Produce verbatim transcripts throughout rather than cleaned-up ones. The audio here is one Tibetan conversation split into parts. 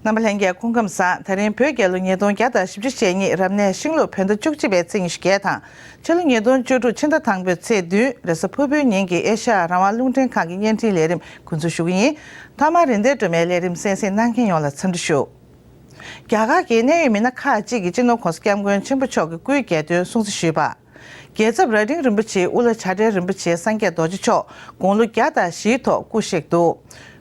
རྣམ་པ་ལྷན་རྒྱས་སྐུ་ཁམས་བཟང་། ད་རིང་བོད་རྒྱལ་ལོ་ཉིས་སྟོང་བརྒྱ་དང་བཞི་བཅུ་ཞེ་གཉིས་རབ་གནས་ཤིང་ལུག་བོད་ཟླ་བཅུ་གཅིག་པའི་ཚེས་ཉི་ཤུ་བརྒྱད་དང་། ཕྱི་ལོ་ཉིས་སྟོང་བཅུ་དྲུག་ཕྱི་ཟླ་དང་པོའི་ཚེས་བདུན་རེས་གཟའ་ཕུར་བུའི་ཉིན་གྱི་ཨེ་ཤ་ཡ་རང་དབང་རླུང་འཕྲིན་ཁང་གི་བརྙན་འཕྲིན་ལས་རིམ་འགོ་འཛུགས་ཞུ་གི་ཡིན། མཐའ་མར་རིན་ལྡན་སྒྲོལ་མའི་ལས་རིམ་གསན་གཟིགས་གནང་མཁན་ཡོངས་ལ་འཚམས་འདྲི་ཞུ། རྒྱ་གར་གྱི་གནད་ཡོད་མི་སྣ་ཁག་ཅིག་གིས་སྤྱི་ནོར་༸གོང་ས་༸སྐྱབས་མགོན་ཆེན་པོ་མཆོག་གི་སྐུའི་གྱ་སྟོན་སྲུང་བརྩི་ཞུས་པ། རྒྱལ་ཚབ་རྭ་སྒྲེང་རིན་པོ་ཆེའི་དབུ་བླ་བྱ་བྲལ་རིན་པོ་ཆེ་སངས་རྒྱས་རྡོ་རྗེ་མཆོག་དགུང་ལོ་བརྒྱ་དང་བཞིའི་ཐོག་སྐུ་གཤེགས་འདུག་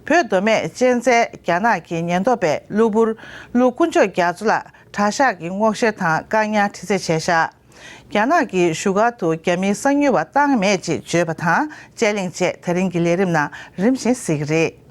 བོད་མདོ་སྨད་གཅན་ཚའི་རྒྱ་ནག་གི་ཉེན་རྟོག་པས་གློ་བུར་ཀླུ་དཀོན་མཆོག་རྒྱ་མཚོ་ལ་གྲྭ་ཤག་གི་སྔོག་བཤེར་དང་བཀག་ཉར་དྲི་རྩད་བྱས་བཞག་རྒྱ་ནག་གི་བཞུགས་སྒར་དུ་རྒྱ་མིའི་གསང་ཉུལ་བ་བཏང་མེད་ཅེས་བརྗོད་པ་དང་དཔྱད་གླེང་བཅས་ད་རིང་གི་ལས་རིམ་ནང་རིམ་བཞིན་གཟིགས་ཀྱི་རེད།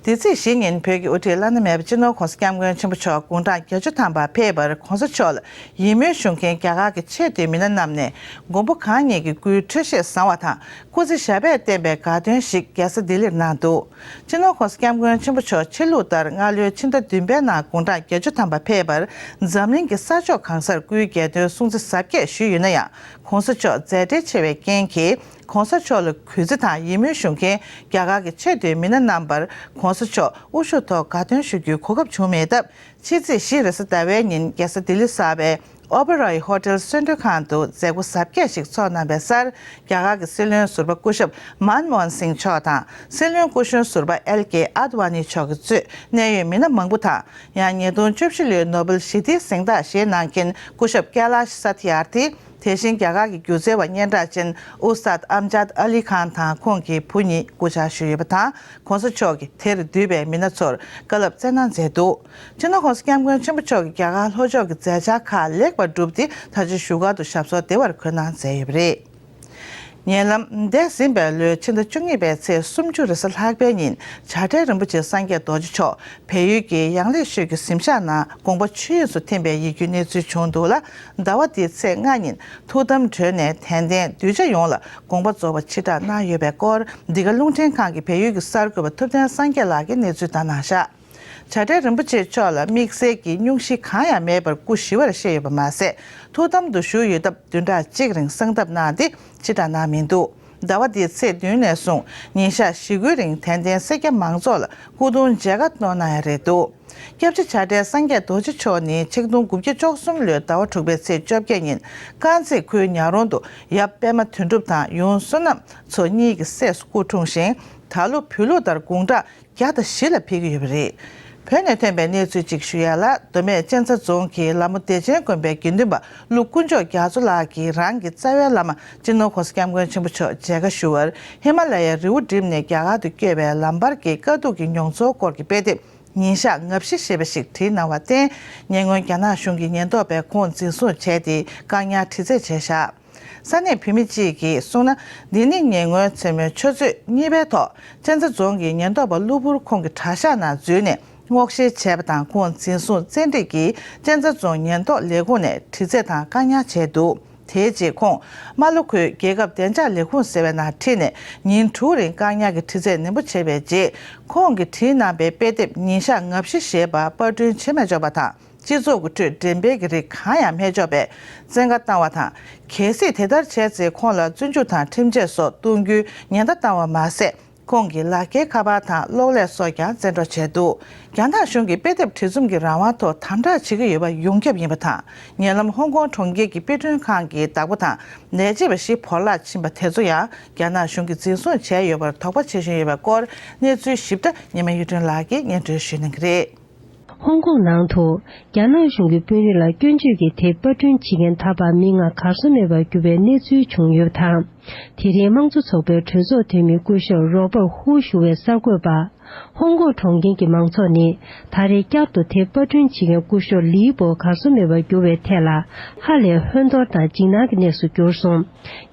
འདི་ཚེས་བཞི་ཉིན་བོད་ཀྱི་དབུ་ཁྲིད་བླ་ན་མེད་པ་སྤྱི་ནོར་༸གོང་ས་༸སྐྱབས་མགོན་ཆེན་པོ་མཆོག་དགུང་གྲངས་བརྒྱད་ཅུ་ཐམ་པར་ཕེབས་པར་༸གོང་ས་མཆོག་ལ་ཡིད་སྨོན་ཞུ་མཁན་རྒྱ་གར་གྱི་ཆེས་མཐོའི་མི་སྣ་རྣམས་ནས་མགོན་པོ་གང་ཉིད་ཀྱི་སྐུའི་འཕྲོད་བཞེས་བཟང་བ་དང་། སྐུ་ཚེ་ཞབས་པད་བརྟན་པའི་དགའ་སྟོན་ཞིག་རྒྱལ་ས་ལྡི་ལིར་གནང་འདུག་སྤྱི་ནོར་༸གོང་ས་༸སྐྱབས་མགོན་ཆེན་པོ་མཆོག་ཕྱི་ལུགས་ལྟར་སྔ་ལོའི་ཕྱི་ཟླ་བདུན་པའི་ནང་དགུང་གྲངས་བརྒྱད་ཅུ་ཐམ་པ་ཕེབས་པར་འཛམ་གླིང་གི་ས་ཕྱོགས་གང་སར་སྐུའི་གྱ་སྟོན་སྲུང་བརྩི་གཟབ་རྒྱས་ཞུས་ཡོད་ན་ཡང་། ༸གོང་ས་མཆོག་མཛད་བྲེལ་ཆེ་བའི་རྐྱེན་གྱིས་༸གོང་ས་མཆོག་ལ་གུས་བརྩི་དང་ཡིད་སྨོན་ཞུ་མཁན་རྒྱ་གར་གྱི་ཆེས་མཐོའི་མི་སྣ་རྣམ་པར་༸གོང་ས་མཆོག་དབུ་བཞུགས་ཐོག་དགའ་སྟོན་ཞུ་རྒྱུའི་གོ་སྐབས་བྱུང་མེད་སྟབས། ཕྱི་ཚེས་བཞི་རེས་གཟའ་ཟླ་བའི་ཉིན་རྒྱལ་ས་ལྡི་ལི་གསར་པའི་ཨོ་བྷ་རོའི་ཧོ་ཊེལ་གསོལ་མགྲོན་ཁང་དུ་མཛད་སྒོ་གཟབ་རྒྱས་ཤིག་ཚོགས་གནང་བའི་སར། རྒྱ་གར་གྱི་སྲིད་བློན་ཟུར་པ་སྐུ་ཞབས་མན་མོ་ཧན་སིང་མཆོག་དང་། སྲིད་བློན་སྐུ་གཞོན་ཟུར་པ་ཨེལ་ཀེ་ཨ་ཏི་ཝ་ནི་མཆོག་གིས་གཙོས་གནད་ཡོད་མི་སྣ་མང་པོ་དང་། ཡང་ཉིས་སྟོང་བཅུ་བཞི་ལོའི་ནོ་བེལ་ཞི་བདེའི་གཟེངས་རྟགས་བཞེས་གནང་མཁན་སྐུ་ཞབས་ཀེ་ལཱཤ་ས་ཐི་ཡར་ཐི། དེ་བཞིན་རྒྱ་གར་གྱི་སྒྱུ་རྩལ་བ་སྙན་གྲགས་ཅན་ཨུ་སྟཱད་ཨམ་ཇཱད་ཨ་ལི་ཁཱན་དང་ཁོང་གི་བུ་གཉིས་སྐུ་བཅར་ཞུས་ཡོད་པ་དང་། ༸གོང་ས་མཆོག་གིས་དེར་འདུས་པའི་མི་སྣ་ཚོར་བཀའ་སློབ་སྩལ་གནང་མཛད་འདུག་སྤྱི་ནོར་༸གོང་ས་༸སྐྱབས་མགོན་ཆེན་པོ་མཆོག་གིས་རྒྱ་གར་ལྷོ་ཕྱོགས་ཀྱི་མཛད་འཆར་ཁག་ལེགས་པར་བསྒྲུབས་ཏེ། ད་ཆ་བཞུགས་སྒར་དུ་ཞབས་སོར་བདེ་བར་འཁོད་གནང་མཛད་ཡོད་པ་རེད། ཉེ་ལམ་འདས་ཟིན་པའི་ལོའི་ཕྱི་ཟླ་བཅུ་གཉིས་པའི་ཚེས་སུམ་ཅུ་རེས་གཟའ་ལྷག་པའི་ཉིན་བྱ་བྲལ་རིན་པོ་ཆེ་སངས་རྒྱས་རྡོ་རྗེ་མཆོག་བལ་ཡུལ་གྱི་ཡང་ལེ་ཤོད་ཀྱི་གཟིམ་ཤག་ནང་དགོངས་པ་ཆོས་དབྱིངས་སུ་ཐིམ་པའི་ཡིད་སྐྱོའི་གནས་ཚུལ་བྱུང་འདུག་ལ། ཟླ་བ་འདིའི་ཚེས་ལྔ་ཉིན་ཐུགས་དམ་གྲོལ་ནས་དད་ལྡན་གདུལ་བྱ་ཡོངས་ལ་དགོངས་པ་རྫོགས་པ་ཕྱིར་བསྒྲགས་གནང་ཡོད་པའི་སྐོར། འདི་ག་རླུང་འཕྲིན་ཁང་གི་བལ་ཡུལ་གྱི་གསར་འགོད་པ་ཐུབ་བསྟན་སངས་རྒྱས་ལགས་ཀྱིས་གནས་ཚུལ་བཏང་གནང་བཞག་བྱ་བྲལ་རིན་པོ་ཆེ་མཆོག་ལ་དམིགས་བསལ་གྱི་སྙུང་གཞི་གང་ཡང་མེད་པར་སྐུ་ཞི་བར་གཤེགས་ཡོད་པ་མ་ཟད། ཐུགས་དམ་དུ་བཞུགས་ཡོད་སྟབས་བདུན་ཕྲག་གཅིག་རིང་གསང་སྟབས་གནང་སྟེ་ཕྱིར་བསྒྲགས་གནང་མི་འདུག་ཟླ་བ་འདིའི་ཚེས་བདུན་ནས་བཟུང་ཉིན་ཞག་བཞི་དགུའི་རིང་དད་ལྡན་སེར་སྐྱ་མང་ཚོགས་ལ་སྐུ་གདུང་མཇལ་ཁ་གནང་གནང་ཡ་རེད་འདུག་སྐྱབས་རྗེ་བྱ་བྲལ་སངས་རྒྱས་རྡོ་རྗེ་མཆོག་ནི་ཆིག་སྟོང་དགུ་བརྒྱ་བཅུ་གསུམ་ལོའི་ཟླ་བ་དྲུག་པའི་ཚེས་བཅོ་བརྒྱད་ཉིན་དཀར་མཛེས་ཁུལ་ཉག་རོང་དུ་ཡབ་པད་མ་དོན་གྲུབ་དང་ཡུམ་བསོད་ནམས་མཚོ་གཉིས་ཀྱི་སྲས་སུ་སྐུ་འཁྲུངས་ཤིང་། ད་ལོ་བོད་ལུགས་ལྟར་དགུང་གྲངས་བརྒྱ་དང་བཞི་ལ་ཕེབས་ཀྱི་ཡོད་པ་རེད། བོད་ནས་ཐོན་པའི་གནས་ཚུལ་གཅིག་ཞུ་ཡ་ལ། མདོ་སྨད་གཅན་ཚ་རྫོང་གི་ལ་མོ་བདེ་ཆེན་དགོན་པའི་དགེ་འདུན་པ་ཀླུ་དཀོན་མཆོག་རྒྱ་མཚོ་ལགས་ཀྱིས་རང་གི་རྩ་བའི་བླ་མ་སྤྱི་ནོར་༸གོང་ས་༸སྐྱབས་མགོན་ཆེན་པོ་མཆོག་མཇལ་ཁ་ཞུ་བར་ཧི་མ་ལ་ཡའི་རི་བོ་འགྲིམས་ནས་རྒྱ་གར་དུ་བསྐྱོད་པའི་ལམ་བར་གྱི་དཀའ་སྡུག་གི་མྱོང་ཚོར་སྐོར་གྱི་དཔེ་དེབ་ཉིན་ཞག་ང་བཞི་ཞེས་པ་ཞིག་བྲིས་གནང་བར་བརྟེན། ཉེ་སྔོན་རྒྱ་ནག་གཞུང་གི་ཉེན་རྟོག་པས་ཁོང་འཛིན་བཟུང་བྱས་ཏེ་བཀག་ཉར་དྲི་རྩད་བྱས་བཞག་ས་གནས་བོད་མི་གཅིག་གིས་གསུངས་ན། འདི་ནི་ཉེ་སྔོན་མཚན་མོའི་ཆུ་ཚོད་གཉིས་པའི་ཐོག་གཅན་ཚ་རྫོང་གི་ཉེན་རྟོག་པ་གློ་བུར་ཁོང་གི་གྲྭ་ཤག་ནང་འཛུལ་ནས་སྔོག་བཤེར་བྱས་པ་དང་། ཁོང་འཛིན་བཟུང་བཙན་ཁྲིད་ཀྱིས་གཅན་ཚ་རྫོང་ཉེན་རྟོག་ལས་ཁུངས་ནས་དྲི་རྩད་དང་བཀག་ཉར་བྱས་འདུག་དེའི་རྗེས་ཁོང་རྨ་ལྷོ་ཁུལ་རྒྱལ་ཁབ་བདེ་འཇགས་ལས་ཁུངས་ཟེར་བའི་ནང་ཁྲིད་ནས་ཉིན་དྲུག་རིང་བཀག་ཉར་གྱི་དྲི་རྩད་ནན་པོ་བྱས་པའི་རྗེས། ཁོང་གིས་བྲིས་གནང་པའི་དཔེ་དེབ་ཉིན་ཞག་ང་བཞི་ཞེས་པ་པར་སྐྲུན་བྱེད་མི་ཆོག་པ་དང་། སྤྱི་ཚོགས་ཀྱི་ཁྲོད་འགྲེམས་སྤེལ་གྱི་རིགས་གང་ཡང་མི་ཆོག་པའི་བཙན་བཀའ་བཏང་བ་དང་། གལ་སྲིད་དེ་ལྟར་བྱས་ཚེ་ཁོང་ལ་བཙོན་འཇུག་དང་ཁྲིམས་ཆད་སོགས་གཏོང་རྒྱུའི་ཉེན་བརྡ་བཏང་བ་མ་ཟད། ཁོང་གི་ལག་འཁྱེར་ཁ་པར་དང་གློག་ཀླད་སོགས་ཀྱང་བཙན་འཕྲོག་བྱས་འདུག་རྒྱ་ནག་གཞུང་གིས་དཔེ་དེབ་བྲིས་རྩོམ་གྱི་རང་དབང་ཐོག་དམ་དྲག་བྱེད་ཀྱི་ཡོད་པ་ཡོངས་ཁྱབ་ཡིན་པ་དང་། ཉེ་ལམ་ཧོང་ཀོང་གྲོང་ཁྱེར་གྱི་དཔེ་སྐྲུན་ཁང་གི་བདག་པོ་དང་ལས་བྱེད་པ་བཞི་བོར་བརླག་ཕྱིན་པ་དེ་ཚོ་ཡང་རྒྱ་ནག་གཞུང་གིས་འཛིན་བཟུང་བྱས་ཡོད་པར་དོགས་པ་བྱེད་བཞིན་ཡོད་པའི་སྐོར། གནས་ཚུལ་ཞིབ་ཕྲ་ཉི་མ་གཡུ་སྒྲོན་ལགས་ཀྱིས་སྙན་སྒྲོན་ཞུ་གནང་གི་རེད། ཧོང་ཀོང་ནང་དུ་རྒྱ་ནག་གཞུང་གི་དཔོན་རིགས་ལ་སྐྱོན་བརྗོད་ཀྱི་དེབ་པར་སྐྲུན་བྱེད་མཁན་ད་བར་མི་ལྔ་གར་སོང་མེད་པར་གྱུར་བའི་གནས་ཚུལ་བྱུང་ཡོད་པ་དང་། དེ་རིང་དམངས་གཙོ་ཚོགས་པའི་གྲོས་ཚོགས་འཐུས་མི་སྐུ་ཞབས་རོ་པར་ཧུའུ་ཞུ་བས་གསར་འགོད་པར། ཧོང་ཀོང་གྲོང་ཁྱེར་གྱི་མང་ཚོགས་ནི་ད་རེས་བསྐྱར་དུ་དེབ་པར་སྐྲུན་བྱེད་མཁན་སྐུ་ཞབས་ལི་པོ་གར་སོང་མེད་པར་གྱུར་བའི་ཐད་ལ་ཧ་ལས་ཧོན་ཐོར་དང་འཇིགས་སྣང་གི་གནས་སུ་གྱུར་སོང་།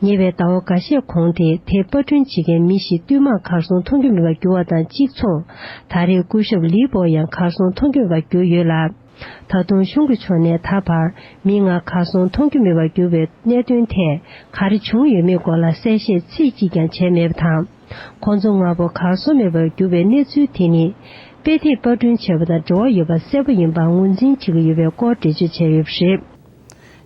ཉེ་བའི་ཟླ་བ་འགའ་ཤས་གོང་དེ་དེབ་པར་སྐྲུན་བྱེད་མཁན་མི་བཞི་བསྟུད་མར་གར་སོང་མཐོང་རྒྱུ་མེད་པར་གྱུར་བ་དང་གཅིག་མཚུངས། ད་རེས་སྐུ་ཞབས་ལི་པོ་ཡང་གར་སོང་མཐོང་རྒྱུ་མེད་པར་གྱུར་ཡོད་ལ། ད་དུང་གཞུང་གི་ཕྱོགས་ནས་ད་བར་མི་ལྔ་གར་སོང་མཐོང་རྒྱུ་མེད་པར་གྱུར་བའི་གནད་དོན་ཐད་ག་རེ་བྱུང་ཡོད་མེད་སྐོར་ལ་གསལ་བཤད་ཚིག་གཅིག་ཀྱང་བྱས་མེད་པ་དང་། ཁོང་ཚོ་ལྔ་པོ་གར་སོང་མེད་པར་གྱུར་བའི་གནས་ཚུལ་དེ་ནི་དཔེ་དེབ་པར་སྐྲུན་བྱས་པ་དང་འབྲེལ་བ་ཡོད་པ་གསལ་པོ་ཡིན་པར་ངོས་འཛིན་བྱེད་ཀྱི་ཡོད་པའི་སྐོར་འགྲེལ་བརྗོད་བྱས་ཡོད་པ་རེད།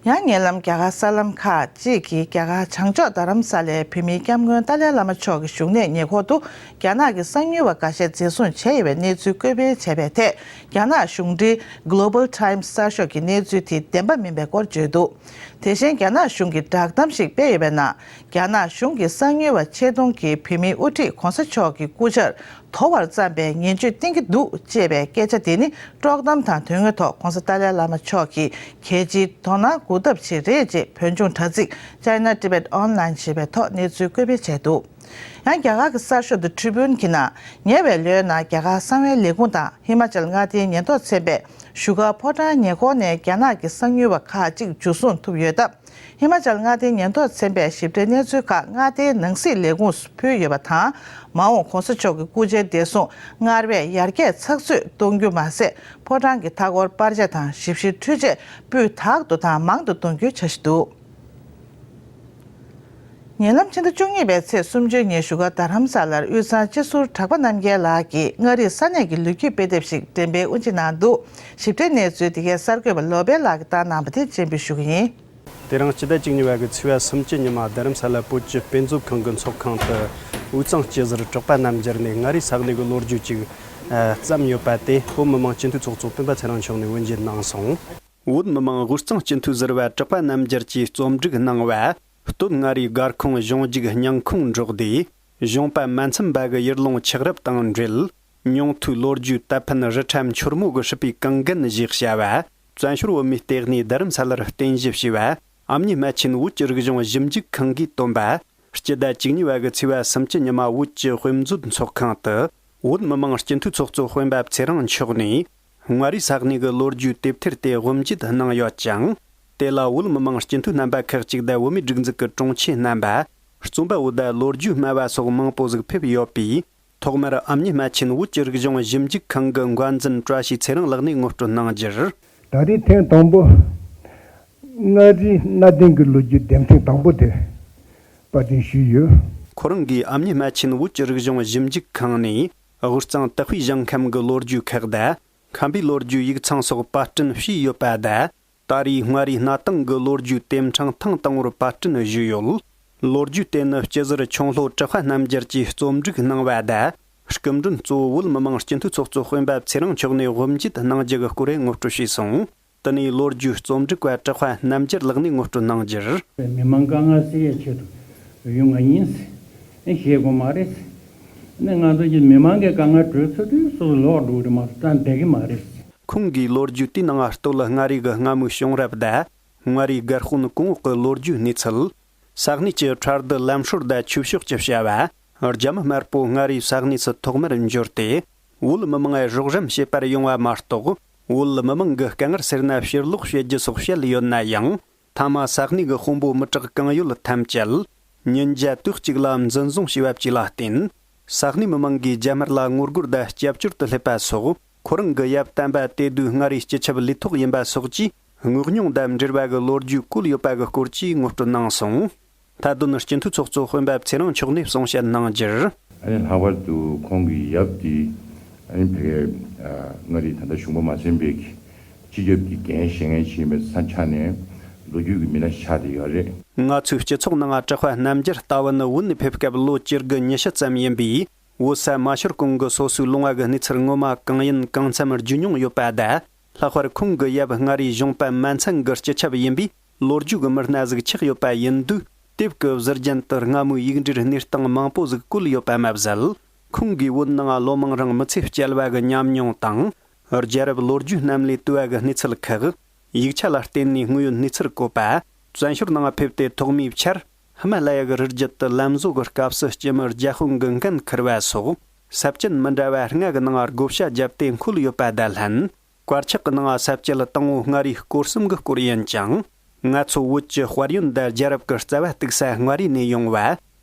ཡང་ཉེ་ལམ་རྒྱ་གར་གསར་ལམ་ཁག་ཅིག་གིས་རྒྱ་གར་བྱང་ཕྱོགས་རྡ་རམ་ས་ལའི་བོད་མིའི་སྐྱབས་མགོན་ཏཱ་ལའི་བླ་མ་མཆོག་གི་བཞུགས་གནས་ཉེ་འཁོར་དུ་རྒྱ་ནག་གི་གསང་ཉུལ་བ་འགའ་ཤས་འཛིན་བཟུང་བྱས་ཡོད་པའི་གནས་ཚུལ་བཀོད་སྤེལ་བྱས་པའི་ཐད། རྒྱ་ནག་གཞུང་འབྲེལ་Global Times གསར་ཤོག་གིས་གནས་ཚུལ་དེ་བདེན་པ་མིན་པའི་སྐོར་བརྗོད་འདུག་དེ་བཞིན་རྒྱ་ནག་གཞུང་གིས་བསྒྲགས་གཏམ་ཞིག་སྤེལ་ཡོད་པའི་ནང་། རྒྱ་ནག་གཞུང་གིས་གསང་ཉུལ་བ་ཆེད་གཏོང་གིས་བོད་མིའི་དབུ་ཁྲིད་གོང་ས་མཆོག་གི་སྐུ་ཕྱྭར་དོར་བར་བརྩམས་པའི་ངན་བྱུས་བསྟན་གྱི་འདུག་ཅེས་པའི་སྐད་ཆ་དེ་ནི། དཀྲོག་གཏམ་དང་དོན་དངོས་ཐོག་གོང་ས་ཏཱ་ལའི་བླ་མ་མཆོག་གིས་རྒྱལ་སྤྱིའི་དོ་སྣང་འགུག་ཐབས་ཆེད་རེད་ཅེས་བོད་ལྗོངས་དྲ་ཚིགས་China Tibet Online ཞེས་པའི་ཐོག་གནས་ཚུལ་བཀོད་སྤེལ་བྱས་འདུག་ཡང་རྒྱ་གར་གྱི་གསར་ཤོག་The Tribune གྱི་ནང་། ཉེ་བའི་ལོའི་ནང་རྒྱ་གར་གསང་བའི་ལས་ཁུངས་དང་ཧི་མ་ཅལ་མངའ་སྡེའི་ཉེན་རྟོག་ཚན་པས་བཞུགས་སྒར་ཕོ་བྲང་ཉེ་འཁོར་ནས་རྒྱ་ནག་གི་གསང་ཉུལ་བ་ཁག་ཅིག་འཇུ་བཟུང་ཐུབ་ཡོད་སྟབས། ཧི་མ་ཅལ་མངའ་སྡེའི་ཉེན་རྟོག་ཚན་པས་ཞིབ་ཕྲའི་གནས་ཚུལ་ཁག་མངའ་སྡེའི་ནང་སྲིད་ལས་ཁུངས་སུ་ཕུལ་ཡོད་པ་དང་། མ་འོངས་གོང་ས་མཆོག་གི་སྐུ་ཕྱྭའི་བདེ་སྲུང་སྔར་བས་ཡར་རྒྱས་ཚགས་ཚུད་གཏོང་རྒྱུ་མ་ཟད། ཕོ་བྲང་གི་མཐའ་འཁོར་པར་ཆས་དང་ཞིབ་བཤེར་འཕྲུལ་ཆས་སྤུས་དག་ཏུ་དང་མང་དུ་གཏོང་རྒྱུའི་འཆར་གཞི་འདུག་ཉེ་ལམ་ཕྱི་ཟླ་བཅུ་གཉིས་པའི་ཚེས་སུམ་ཅུ་ཉིན་བཞུགས་སྒར་རྡ་རམ་ས་ལར་དབུས་གཙང་སྤྱི་ཟུར་གྲགས་པ་རྣམ་རྒྱལ་ལགས་ཀྱིས་མངའ་རིས་ས་གནས་ཀྱི་ལོ་རྒྱུས་དཔེ་དེབ་ཞིག་འགྲེམས་སྤེལ་དབུ་འབྱེད་གནང་འདུག་ཞིབ་ཕྲའི་གནས་ཚུལ་འདི་གའི་གསར་འགོད་པ་བློ་བྷེ་ལགས་ཀྱིས་བཏང་གནང་བ་དེ་སྤྱན་འབུལ་ཞུ་གི་ཡིན། དེ་རིང་སྤྱི་ཟླ་བཅུ་གཉིས་པ་གི་ཚེས་པ་སུམ་ཅུ་ཉིན་མ་རྡ་རམ་ས་ལ་བོད་ཀྱི་དཔེ་མཛོད་ཁང་གི་ཚོགས་ཁང་དུ་དབུས་གཙང་སྤྱི་ཟུར་གྲགས་པ་རྣམ་རྒྱལ་ནས་མངའ་རིས་ས་གནས་ཀྱི་ལོ་རྒྱུས་ཅིག་ཨ་བརྩམས་ཡོད་པ་དེ་བོད་མི་མང་སྤྱི་འཐུས་ཚོགས་གཙོ་སྤེན་པ་ཚེ་རིང་མཆོག་ནས་དབུ་འབྱེད་གནང་སོང་། བོད་མི་མང་དབུས་གཙང་སྤྱི་འཐུས་ཟུར་པ་གྲགས་པ་རྣམ་རྒྱལ་གྱིས་རྩོམ་སྒྲིག་གནང་བ། སྟོད་མངའ་རིས་སྒར་ཁོངས་གཞུང་རྒྱུག་སྙིང་ཁོང་འབྲོག་སྡེའི་གཞོང་པ་མ་འཚམས་པ་གི་ཡུལ་ལུང་ཆགས་རབས་དང་འབྲེལ། ཉུང་མཐོའི་ལོ་རྒྱུས་དད་ཕན་རི་ཁྲ་མཆོར་མོ་གི་སྲིད་པའི་གངས་རྒན་ཞེས་བྱ་བ། བཙན་བྱོལ་བོད་མིའི་ལྟེ་གནས་རྡ་རམ་ས་ལར་རྟེན་གཞི་བྱས་པ། ཨ་མྱེས་རྨ་ཆེན་བོད་ཀྱི་རིག་གཞུང་ཞིབ་འཇུག་ཁང་གིས་བཏོན་པ། སྤྱི་ཟླ་བཅུ་གཉིས་པ་གི་ཚེས་པ་སུམ་ཅུ་ཉིན་མ་བོད་ཀྱི་དཔེ་མཛོད་ཚོགས་ཁང་དུ། བོད་མི་མང་སྤྱི་འཐུས་ཚོགས་གཙོ་སྤེན་པ་ཚེ་རིང་མཆོག་ནས། མངའ་རིས་ས་གནས་ཀྱི་ལོ་རྒྱུས་དེབ་ཐེར་དེ་དབུ་འབྱེད་གནང་ཡོད་ཅིང་། དེ་ལ་བོད་མི་མང་སྤྱི་འཐུས་རྣམ་པ་ཁག་ཅིག་དང་བོད་མིའི་སྒྲིག་འཛུགས་ཀྱི་དྲུང་ཆེ་རྣམ་པ། རྩོམ་པ་པོ་དང་ལོ་རྒྱུས་སྨྲ་བ་སོགས་མང་པོ་ཟིག་ཕེབས་ཡོད་པས། ཐོག་མར་ཨ་མྱེས་རྨ་ཆེན་བོད་ཀྱི་རིག་གཞུང་ཞིབ་འཇུག་ཁང་གི་འགོ་འཛིན་བཀྲ་ཤིས་ཚེ་རིང་ལགས་ནས་ངོ་སྤྲོད་གནང་རྒྱུར། ད་རེས་ཐེངས་དང་པོ། མངའ་རིས་གནའ་དེང་གི་ལོ་རྒྱུས་འགྲེམས་ཐེངས་དང་པོ་དེ་པར་སྐྲུན་ཞུས་ཡོད། ཁོ་རང་གིས་ཨ་མྱེས་རྨ་ཆེན་བོད་ཀྱི་རིག་གཞུང་ཞིབ་འཇུག་ཁང་ནས་དབུས་གཙང་དག་པའི་ཞིང་ཁམས་ཀྱི་ལོ་རྒྱུས་ཁག་དང་། ཁམས་པའི་ལོ་རྒྱུས་ཡིག་ཚང་སོགས་པར་སྐྲུན་བྱས་ཡོད་པ་དང་། ད་རེས་མངའ་རིས་གནའ་དེང་གི་ལོ་རྒྱུས་དེབ་ཕྲེང་ཐེངས་དང་པོར་པར་སྐྲུན་ཞུས་ཡོད། ལོ་རྒྱུས་དེ་ནི་སྤྱི་ཟུར་ཆུང་ལྷོ་གྲགས་པ་རྣམ་རྒྱལ་གྱིས་རྩོམ་སྒྲིག་གནང་བ་དང་། སྐུ་མགྲོན་གཙོ་བོ་བོད་མི་མང་སྤྱི་འཐུས་ཚོགས་གཙོ་སྤེན་པ་ཚེ་རིང་མཆོག་ནས་དབུ་འབྱེད་གནང་རྒྱུ་གི་སྐོར་ངོ་སྤྲོད་བྱས་སོང་། དེ་ནས་ལོ་རྒྱུས་རྩོམ་སྒྲིག་པ་གྲགས་པ་རྣམ་རྒྱལ་ལགས་ནས་ངོ་སྤྲོད་གནང་རྒྱུར། མི་མང་དཀའ་ངལ་སེལ་ཡའི་ཆེད་དུ་ཡོང་བ་ཡིན། ཨེ་ཤེས་དགོས་མ་རེད། ནི་ང་ཚོ་གི་མི་མང་གི་དཀའ་ངལ་གྲོལ་ཚུལ་དུ་སོ་སོ་ལོག་འགྲོ་གི་རེད་མ་གཏོགས་བསྡད་གི་མ་རེད། ཁོང་གིས་ལོ་རྒྱུས་དེའི་ནང་སྟོད་མངའ་རིས་ཀྱི་སྔ་མོའི་བྱུང་རབས་དང་། མངའ་རིས་སྒར་དཔོན་གོང་འོག་གི་ལོ་རྒྱུས་གནས་ཚུལ། ས་གནས་ཀྱི་ཁྲལ་བསྡུ་ལམ་སྲོལ་དང་ཆོས་ཕྱོགས་ཀྱི་བྱ་བ། རྒྱ་མི་དམར་པོ་མངའ་རིས་ས་གནས་སུ་ཐོག་མར་འབྱོར་ཏེ། བོད་མི་མང་ལ་རོགས་རམ་བྱེད་པར་ཡོང་བ་མ་གཏོགས། བོད་མི་མང་གི་དཀའ་ངལ་སེལ་ན་ཕྱིར་ལོག་བྱེད་རྒྱུ་སོགས་བཤད་ཡོད་ན་ཡང་། མཐའ་མ་ས་གནས་ཀྱི་དཔོན་པོ་མི་དྲག་གང་ཡོད་ཐམས་ཅད། ཉིན་བརྒྱ་དུས་གཅིག་ལ་འཛིན་བཟུང་བྱས་པ་བཅས་ལ་བརྟེན། ས་གནས་མི་མང་གིས་རྒྱ་དམར་ལ་ངོ་རྒོལ་དང་སྐྱབས་བཅོལ་དུ་སླེབས་པ་སོགས། ཁོ་རང་གི་ཡབ་དམ་པ་དེ་དུས་མངའ་རིས་སྤྱི་ཁྱབ་ལས་ཐོག་ཡིན་པ་སོགས་ཀྱི་དངོས་མྱོང་དང་འབྲེལ་བ་གི་ལོ་རྒྱུས་བཀོད་ཡོད་པ་གི་སྐོར་གྱི་ངོ་སྤྲོད་གནང་སོང་། མཐའ་དོན་སྤྱི་འཐུས་ཚོགས་གཙོ་སྤེན་པ་ཚེ་རིང་མཆོག་ནས་གསུང་བཤད་གནང་རྒྱུར། ཨ་ནི་ལྷག་པར་དུ་ཁོང་གི་ཡབ་དེ་ཨ་ནི་ཕ་གིའི་མངའ་རིས་ད་ལྟ་གཞུང་པ་མ་ཟིན་པའི་སྤྱི་ཁྱབ་ཀྱི་འགན་བཞེས་མཁན་ཞིག་ཡིན་པའི་ས་ཆ་ནས་ལོ་རྒྱུས་ཀྱི་མི་སྣ་ཆགས་བསྡད་ཡོད་རེད། ང་ཚོའི་སྤྱི་ཚོགས་ནང་གྲགས་པ་རྣམ་རྒྱལ་ལྟ་བུ་ནི་བོད་ནས་ཕེབས་སྐབས་ལོ་བཅུ་དགུ་ཉི་ཤུ་ཙམ་ཡིན་པས། བོད་ས་མ་ཤོར་གོང་གི་སོ་སོའི་ལུང་བ་གི་གནས་ཚུལ་ངོ་མ་གང་ཡིན་གང་འཚམ་བརྗོད་མྱོང་ཡོད་པ་དང་། ལྷག་པར་ཁོང་གི་ཡབ་མངའ་རིས་གཞོང་པ་མན་ཚན་གྱི་སྤྱི་ཁྱབ་ཡིན་པས། ལོ་རྒྱུས་ཀྱི་མི་སྣ་ཟིག་ཆགས་ཡོད་པ་ཡིན་དུས། དེབ་ཀྱི་ཟུར་རྒྱན་དུ་སྔ་མོའི་ཡིག་འབྲུའི་གནས་སྟངས་མང་པོ་ཟིག་བཀོད་ཡོད་པ་མ་ཟད། ཁོང་གིས་བོད་ནང་ལོ་མང་རིང་མི་ཚེ་བསྐྱལ་བ་གི་ཉམས་མྱོང་དང་། རྒྱལ་རབས་ལོ་རྒྱུས་རྣམས་ལས་བཏུས་པ་གི་གནས་ཚུལ་ཁག་ཡིག་ཆ་ལ་བརྟེན་ནས་དངོས་ཡོད་གནས་ཚུལ་བཀོད་པ། བཙན་བྱོལ་ནང་ཕེབས་ཏེ་ཐོག་མའི་ཆར། ཧི་མ་ལ་ཡ་གི་རི་རྒྱུད་དུ་ལམ་བཟོ་གི་སྐབས་སུ་སྐྱེས་མི་རྒྱ་དཔོན་གྱི་འགན་འཁུར་བ་སོགས། ས་བཅད་མི་འདྲ་བ་ལྔ་གི་ནང་བགོ་བཤའ་བརྒྱབ་སྟེ་འཁོད་ཡོད་པ་དང་ལྷན། བཀའ་ཕྱག་གི་ནང་ས་བཅད་དང་པོ་མངའ་རིས་སྐོར་གསུམ་གྱི་སྐོར་ཡིན་ཅིང་། ང་ཚོ་བོད་ཀྱི་དཔལ་ཡོན་དང་རྒྱལ་རབས་ཀྱི་རྩ་བ་གཏུགས་ས་མངའ་རིས་ནས་ཡོང་བ་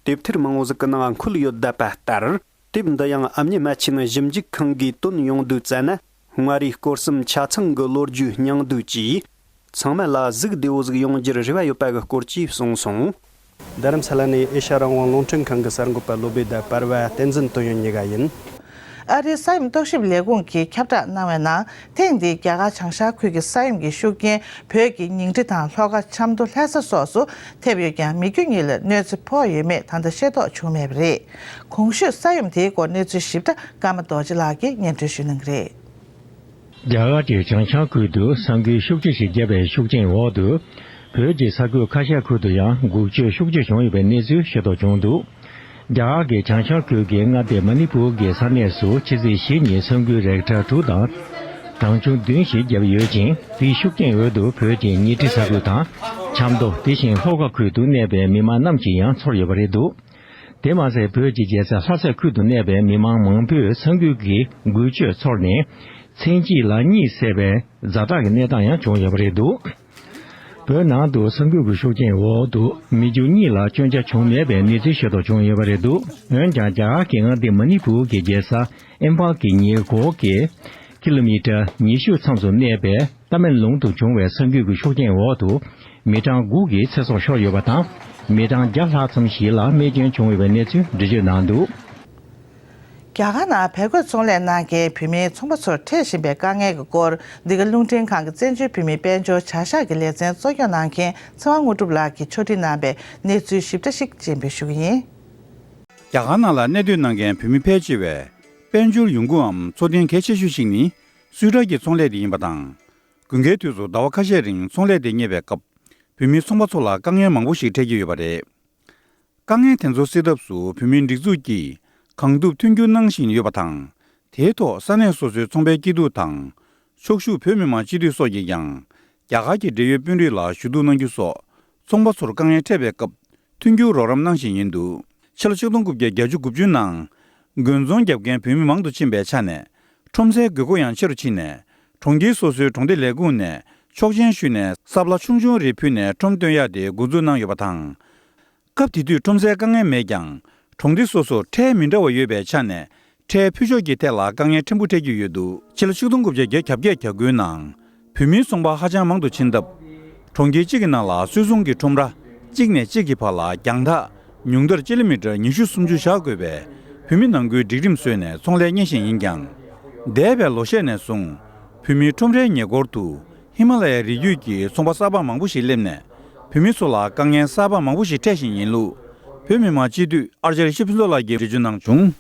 དེབ་ཐེར་མང་བོ་ཟིག་གི་ནང་འཁོད་ཡོད་བསྡད་པ་ལྟར། དེབ་འདི་ཡང་ཨ་མྱེས་རྨ་ཆེན་ཞིབ་འཇུག་ཁང་གིས་བཏོན་ཡོང་དུས་ཙ་ན། མངའ་རིས་སྐོར་གསུམ་ཆ་ཚང་གི་ལོ་རྒྱུས་སྙིང་བསྡུས་ཀྱིས། ཚང་མ་ལ་གཟིགས་བདེ་བོ་ཟིག་ཡོང་རྒྱུར་རེ་བ་ཡོད་པ་གི་སྐོར་གྱིས་གསུངས་སོང་། རྡ་རམ་ས་ལ་ནས་ཨེ་ཤ་རང་དབང་རླུང་འཕྲིན་ཁང་གི་གསར་འགོད་པ་བློ་སྦེ་དང་པར་པ་བསྟན་འཛིན་དོན་ཡོད་གཉིས་ཀ་ཡིན། ཨ་རིའི་ས་ཡོམ་རྟོག་ཞིབ་ལས་ཁུངས་ཀྱིས་ཁྱབ་བསྒྲགས་གནང་བའི་ནང་། ཐེངས་འདིའི་རྒྱ་གར་བྱང་ཤར་ཁུལ་གྱི་ས་ཡོམ་གྱི་ཤུགས་རྐྱེན་བོད་ཀྱི་ཉིང་ཁྲི་དང་ལྷོ་ཁ་ཆབ་མདོ་ལྷ་ས་སོགས་སུ་ཐེབས་ཡོད་ཀྱང་། མི་རྒྱུ་གཉིས་ལ་གནོད་འཚེ་ཕོག་ཡོད་མེད་ད་ལྟ་ཤེས་རྟོགས་བྱུང་མེད་པ་རེད། གོང་ཞུས་ས་ཡོམ་དེའི་སྐོར་གནས་ཚུལ་ཞིབ་ཕྲ་ཀརྨ་རྡོ་རྗེ་ལགས་ཀྱིས་སྙན་སྒྲོན་ཞུ་གནང་གི་རེད། རྒྱ་གར་གྱི་བྱང་ཤར་ཁུལ་དུ་ས་འགུལ་ཤུགས་ཆེ་ཞིག་བརྒྱབ་པའི་ཤུགས་རྐྱེན་འོག་ཏུ། བོད་ཀྱི་ས་ཁུལ་ཁ་ཤས་ཁུལ་དུ་ཡང་འགུལ་སྐྱོད་ཤུགས་ཆེ་བྱུང་ཡོད་པའི་གནས་ཚུལ་ཤེས་རྟོགས་བྱུང་འདུག་རྒྱ་གར་གྱི་བྱང་ཤར་ཁུལ་གྱི་མངའ་སྡེ་མ་ནི་པུར་གྱི་ས་གནས་སུ་ཕྱི་ཚེས་བཞི་ཉིན་ས་འགུལ་རེག་ཊར་དྲུག་དང་གྲངས་ཆུང་བདུན་ཞིག་བརྒྱབ་ཡོད་ཅིང་། དེའི་ཤུགས་རྐྱེན་འོག་ཏུ་བོད་ཀྱི་ཉིང་ཁྲི་ས་ཁུལ་དང་། ཆབ་མདོ། དེ་བཞིན་ལྷོ་ཁ་ཁུལ་དུ་གནས་པའི་མི་མང་རྣམས་ཀྱིས་ཡང་ཚོར་ཡོད་པ་རེད་འདུག་དེ་མ་ཟད། བོད་ཀྱི་རྒྱལ་ས་ལྷ་སའི་ཁུལ་དུ་གནས་པའི་མི་མང་མང་པོས་ས་འགུལ་གྱི་འགུལ་སྐྱོད་ཚོར་ནས། མཚན་དཔྱད་ལ་གཉིད་སད་པའི་ཛ་དྲག་གི་གནས་སྟངས་ཡང་བྱུང་ཡོད་པ་རེད་འདུག་བོད་ནང་དུ་ས་འགུལ་གྱི་ཤུགས་རྐྱེན་འོག་ཏུ་མི་རྒྱུ་གཉིས་ལ་སྐྱོན་ཆ་བྱུང་མེད་པའི་གནས་ཚུལ་ཤེས་རྟོགས་བྱུང་ཡོད་པ་རེད་འདུག་འོན་ཀྱང་། རྒྱ་གར་གྱི་མངའ་སྡེ་མ་ནི་པུར་གྱི་རྒྱལ་ས་ཨིམ་ཕཱལ་གྱི་ཉེ་འཁོར་གྱི་ཀི་ལོ་མི་ཊར་ཉི་ཤུ་མཚམས་སུ་གནས་པའི་ཏཱ་མེ་ལོང་དུ་བྱུང་བའི་ས་འགུལ་གྱི་ཤུགས་རྐྱེན་འོག་ཏུ། མི་གྲངས་དགུ་གི་ཚེ་སྲོག་ཤོར་ཡོད་པ་དང་། མི་གྲངས་བརྒྱ་ལྷག་ཙམ་ཞིག་ལ་རྨས་སྐྱོན་བྱུང་ཡོད་པའི་གནས་ཚུལ་འགྲེལ་བརྗོད་གནང་འདུག་རྒྱ་གར་ནང་བལ་གོས་ཚོང་ལས་གནང་མཁན་བོད་མིའི་ཚོང་པ་ཚོར་འཕྲད་བཞིན་པའི་དཀའ་ངལ་གྱི་སྐོར། འདི་ག་རླུང་འཕྲིན་ཁང་གི་བཙན་བྱོལ་བོད་མིའི་དཔལ་འབྱོར་བྱ་གཞག་གི་ལེ་ཚན་གཙོ་སྐྱོང་གནང་མཁན་ཚེ་དབང་དངོས་གྲུབ་ལགས་ཀྱིས་ཕྱོགས་སྒྲིག་གནང་བའི་གནས་ཚུལ་ཞིབ་ཕྲ་ཞིག་སྤྱན་འབུལ་ཞུ་གི་ཡིན། རྒྱ་གར་ནང་ལ་གནས་སྡོད་གནང་མཁན་བོད་མི་ཕལ་ཆེ་བས། དཔལ་འབྱོར་ཡོང་སྒོའམ་འཚོ་རྟེན་གལ་ཆེ་ཤོས་ཤིག་ནི་སུད་ཊར་གྱི་ཚོང་ལས་དེ་ཡིན་པ་དང་། དགུན་ཁའི་དུས་སུ་ཟླ་བ་ཁ་ཤས་རིང་ཚོང་ལས་དེ་གཉེར་བའི་སྐབས། བོད་མི་ཚོང་པ་ཚོ་ལ་དཀའ་ངལ་མང་པོ་ཞིག་འཕྲད་ཀྱི་ཡོད་པ་རེད། དཀའ་ངལ་དེ་ཚོ་སེལ་ཐབས་སུ་བོད་མིའི་སྒྲིག་འཛུགས་ཀྱིས་གང་ཐུབ་མཐུན་འགྱུར་གནང་བཞིན་ཡོད་པ་དང་། དེའི་ཐོག་ས་གནས་སོ་སོའི་ཚོང་པའི་སྐྱིད་སྡུག་དང་། ཕྱོགས་བཞུགས་བོད་མི་མང་སྤྱི་འཐུས་སོགས་ཀྱིས་ཀྱང་། རྒྱ་གར་གྱི་འབྲེལ་ཡོད་དཔོན་རིགས་ལ་ཞུ་གཏུག་གནང་རྒྱུ་སོགས། ཚོང་པ་ཚོར་དཀའ་ངལ་འཕྲད་པའི་སྐབས། མཐུན་འགྱུར་རོགས་རམ་གནང་བཞིན་ཡིན་འདུག་ཕྱི་ལོ་ཆིག་སྟོང་དགུ་བརྒྱ་བརྒྱད་ཅུ་གྱ་དགུ་ནང་། དགུན་ཚོང་བརྒྱབ་མཁན་བོད་མི་མང་དུ་ཕྱིན་པའི་ཆ་ནས། ཁྲོམ་སའི་དགོས་མཁོ་ཡང་ཆེ་རུ་ཕྱིན་ནས། གྲོང་ཁྱེར་སོ་སོའི་གྲོང་སྡེ་ལས་ཁུངས་ནས་ཆོག་མཆན་ཞུས་ནས། ས་ལ་ཆུང་ཆུང་རེ་ཕུལ་ནས་ཁྲོམ་སྟོན་ཡག་དེ་འགོ་འཛུགས་གནང་ཡོད་པ་དང་། སྐབས་དེ་དུས་ཁྲོམ་སའི་དཀའ་ངལ་མེད་ཀྱང་། གྲོང་སྡེ་སོ་སོར་ཁྲལ་མི་འདྲ་བ་ཡོད་པའི་ཆ་ནས། ཁྲལ་ཕུལ་ཕྱོགས་ཀྱི་ཐད་ལ་དཀའ་ངལ་ཕྲན་བུ་འཕྲད་ཀྱི་ཡོད་འདུག་ཕྱི་ལོ་ཆིག་སྟོང་དགུ་བརྒྱ་བརྒྱད་ཅུ་གྱ་བརྒྱད་གྱ་དགུ་ནང་། བོད་མིའི་ཚོང་པ་ཧ་ཅང་མང་དུ་ཕྱིན་སྟབས། གྲོང་ཁྱེར་གཅིག་གི་ནང་ལ་སུད་ཚོང་གི་ཁྲོམ་ར། གཅིག་ནས་གཅིག་གི་བར་ལ་རྒྱང་ཐག་ཉུང་མཐར་ཀི་ལོ་མི་ཊར་ཉི་ཤུ་སུམ་ཅུ་བཞག་དགོས་པས། བོད་མི་ནང་ཁུལ་སྒྲིག་ཁྲིམས་བཟོས་ནས་ཚོང་ལས་གཉེར་བཞིན་ཡིན་ཀྱང་། འདས་པའི་ལོ་ཤས་ནས་བཟུང་། བོད་མིའི་ཁྲོམ་རའི་ཉེ་འཁོར་དུ། ཧི་མ་ལ་ཡའི་རི་རྒྱུད་ཀྱི་ཚོང་པ་གསར་པ་མང་པོ་ཞིག་སླེབས་ནས། བོད་མི་ཚོ་ལ་དཀའ་ངལ་གསར་པ་མང་པོ་ཞིག་འཕྲད་བཞིན་ཡིན་ལུགས། བོད་མི་མང་སྤྱི་འཐུས་ཨ་ཅརྱ་ཤྲི་ཕུན་ཚོགས་ལགས་ཀྱིས་འགྲེལ་བརྗོད་གནང་བྱུང་།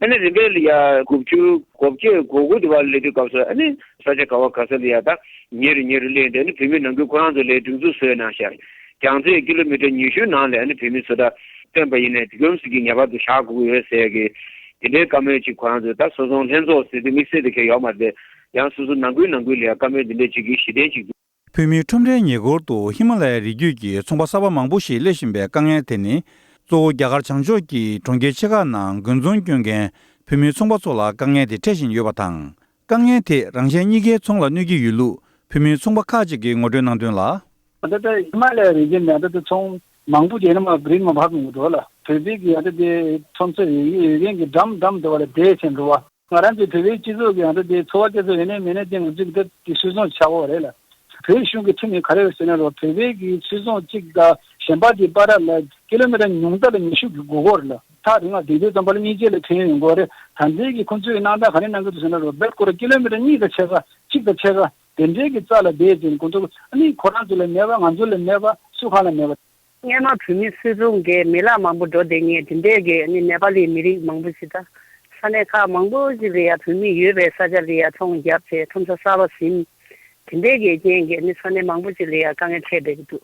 ཨ་ནི་རིམ་པས་ལ་ཡ་དགུ་བཅུ་གོ་བརྒྱད་གོ་དགུ་དེ་བར་སླེབས་དུས་སྐབས་སུ། ཨ་ནི་ས་ཆ་ག་བ་ག་ས་ལ་ཡ་ད་ཉེ་རུ་ཉེ་རུ་སླེབས་ཏེ། ཨ་ནི་བོད་མི་ནང་ཁུལ་ཁོ་རང་ཚོ་ལ་སྒྲིག་འཛུགས་བཟོས་གནང་ཤག་རྒྱང་ཚད་ཀི་ལོ་མི་ཊར་ཉི་ཤུ་ནང་ལ་ཨ་ནི་བོད་མི་ཚོ་ད་སྟོན་པ་ཡིན་ནའི་དེ་གོམས་སུ་གི་ངེས་པར་དུ་བཞག་དགོས་ཀྱི་ཡོད་ཟེར་ཡ་གི་དེ་འདྲའི་བཀའ་མོལ་ཅིག་ཁོ་རང་ཚོས། ད་སོ་སོའི་ལྷན་ཚོགས་ཟེར་དུས་དམིགས་བསལ་དེ་ག་ཡོད་མ་རེད། ཡང་སོ་སོ་ནང་ཁུལ་ནང་ཁུལ་ལ་ཡ་བཀའ་མོལ་དེ་འདྲ་ཅིག་གི་གཞི་རྟེན་ཅིག་འདུག་བོད་མིའི་ཁྲོམ་རའི་ཉེ་འཁོར་དུ་ཧི་མ་ལ་ཡའི་རི་རྒྱུད་ཀྱི་ཚོང་པ་གསར་པ་མང་པོ་ཞིག་སླེབས་བཞིན་པའི་དཀའ་ངལ་དེ་ནི། གཙོ་བོ་རྒྱ་གར་བྱང་ཕྱོགས་ཀྱི་གྲོང་ཁྱེར་ཆེ་ཁག་ནང་དགུན་ཚོང་སྐྱོན་མཁན་བོད་མིའི་ཚོང་པ་ཚོ་ལ་དཀའ་ངལ་དེ་འཕྲད་བཞིན་ཡོད་པ་དང་། དཀའ་ངལ་དེས་རང་གཞན་གཉིས་ཀའི་ཚོང་ལ་གནོད་ཀྱི་ཡོད་ལུགས་བོད་མིའི་ཚོང་པ་ཁག་ཅིག་གིས་ངོ་སྤྲོད་གནང་དོན་ལ། ད་ལྟ་ཧི་མ་ལ་ཡའི་རི་རྒྱུད་ནས་ད་ལྟ་ཚོང་མང་པོ་ཅིག་ཡིན་ན་མ་བིར་མ་བབས་ཡོང་གི་འགྲོ་ལ། བོད་པའི་གི་ད་ལྟ་དེ་ཚོང་ཚོ་ཡོད་ཡོད་མཁན་གྱི་འགྲམ་འགྲམ་དུ་བ་ལ་བསྡད་བྱས་འགྲོ་བ། ང་རང་ཚོའི་བོད་པའི་སྤྱི་ཚོགས་ཀྱི་ཡང་ད་དེ་འཚོ་བ་སྐྱེལ་ས་ཡོད་ནའི་མེད་ནའི་དེ་ང་ཚོའི་གི་ད་དེ་སུད་ཚོང་ཆགས་ཡོད་རེད་ལ། བོད་གཞུང་གི་ཁྲིམས་ནི་ག་རེ་ཡོད་ཟེར་ན་རོ། བོད་པའི་གི་སུད་ཚོང་གཅིག་དང་གཞན་པ་དེ་བར་ལ་ཀི་ལོ་མི་ཊར་ཉུང་མཐའ་ལ་ཉི་ཤུ་གི་སྒུག་ཡོད་རེད་ལ། ཐག་རིང་བ་དེ་དུས་ཙམ་པ་ལ་གཉིས་ཆ་ལ་ཐོན་ཡོང་གི་ཡོད་རེད། ད་ལྟའི་གི་ཁོང་ཚོའི་གནང་སྟངས་ག་རེ་གནང་གི་འདུག་ཟེར་ན་རོ། རྦད་ཁོ་ར་ཀི་ལོ་མི་ཊར་གཉིས་དང་ཕྱེད་ཀ་གཅིག་དང་ཕྱེད་ཀ་དེ་འདྲའི་གི་རྩ་ལ་བསྡད་ཅིང་ཁོང་ཚོ་ཨ་ནི་ཁོ་རང་ཚོ་ལ་མེད་པ་ང་ཚོ་ལ་མེད་པ་སུ་གང་ལ་མེད་པ། སྔོན་མ་བོད་མི་སུད་ཚོང་གི་མི་ལག་མང་པོ་འགྲོ་བསྡད་མཁན་དེ་འདྲས་ཀྱི་ནི་ནེ་པ་ལི་མི་རིགས་མང་པོ་ཞིག་ད་ས་གནས་ཁག་མང་པོ་ཞིག་ལ་ཡ་བོད་མི་ཡོད་པའི་ས་ཆ་ལ་ཡ་ཚོང་བརྒྱབ་བྱས་ཁྲོམ་ས་གསར་པ་ཟིན། དེ་འདྲས་ཀྱི་རྐྱེན་གྱིས་ནི་ས་གནས་མང་པོ་ཞིག་ལ་ཡ་དཀའ་ངལ་འཕྲད་བསྡད་ཀྱི་འདུག་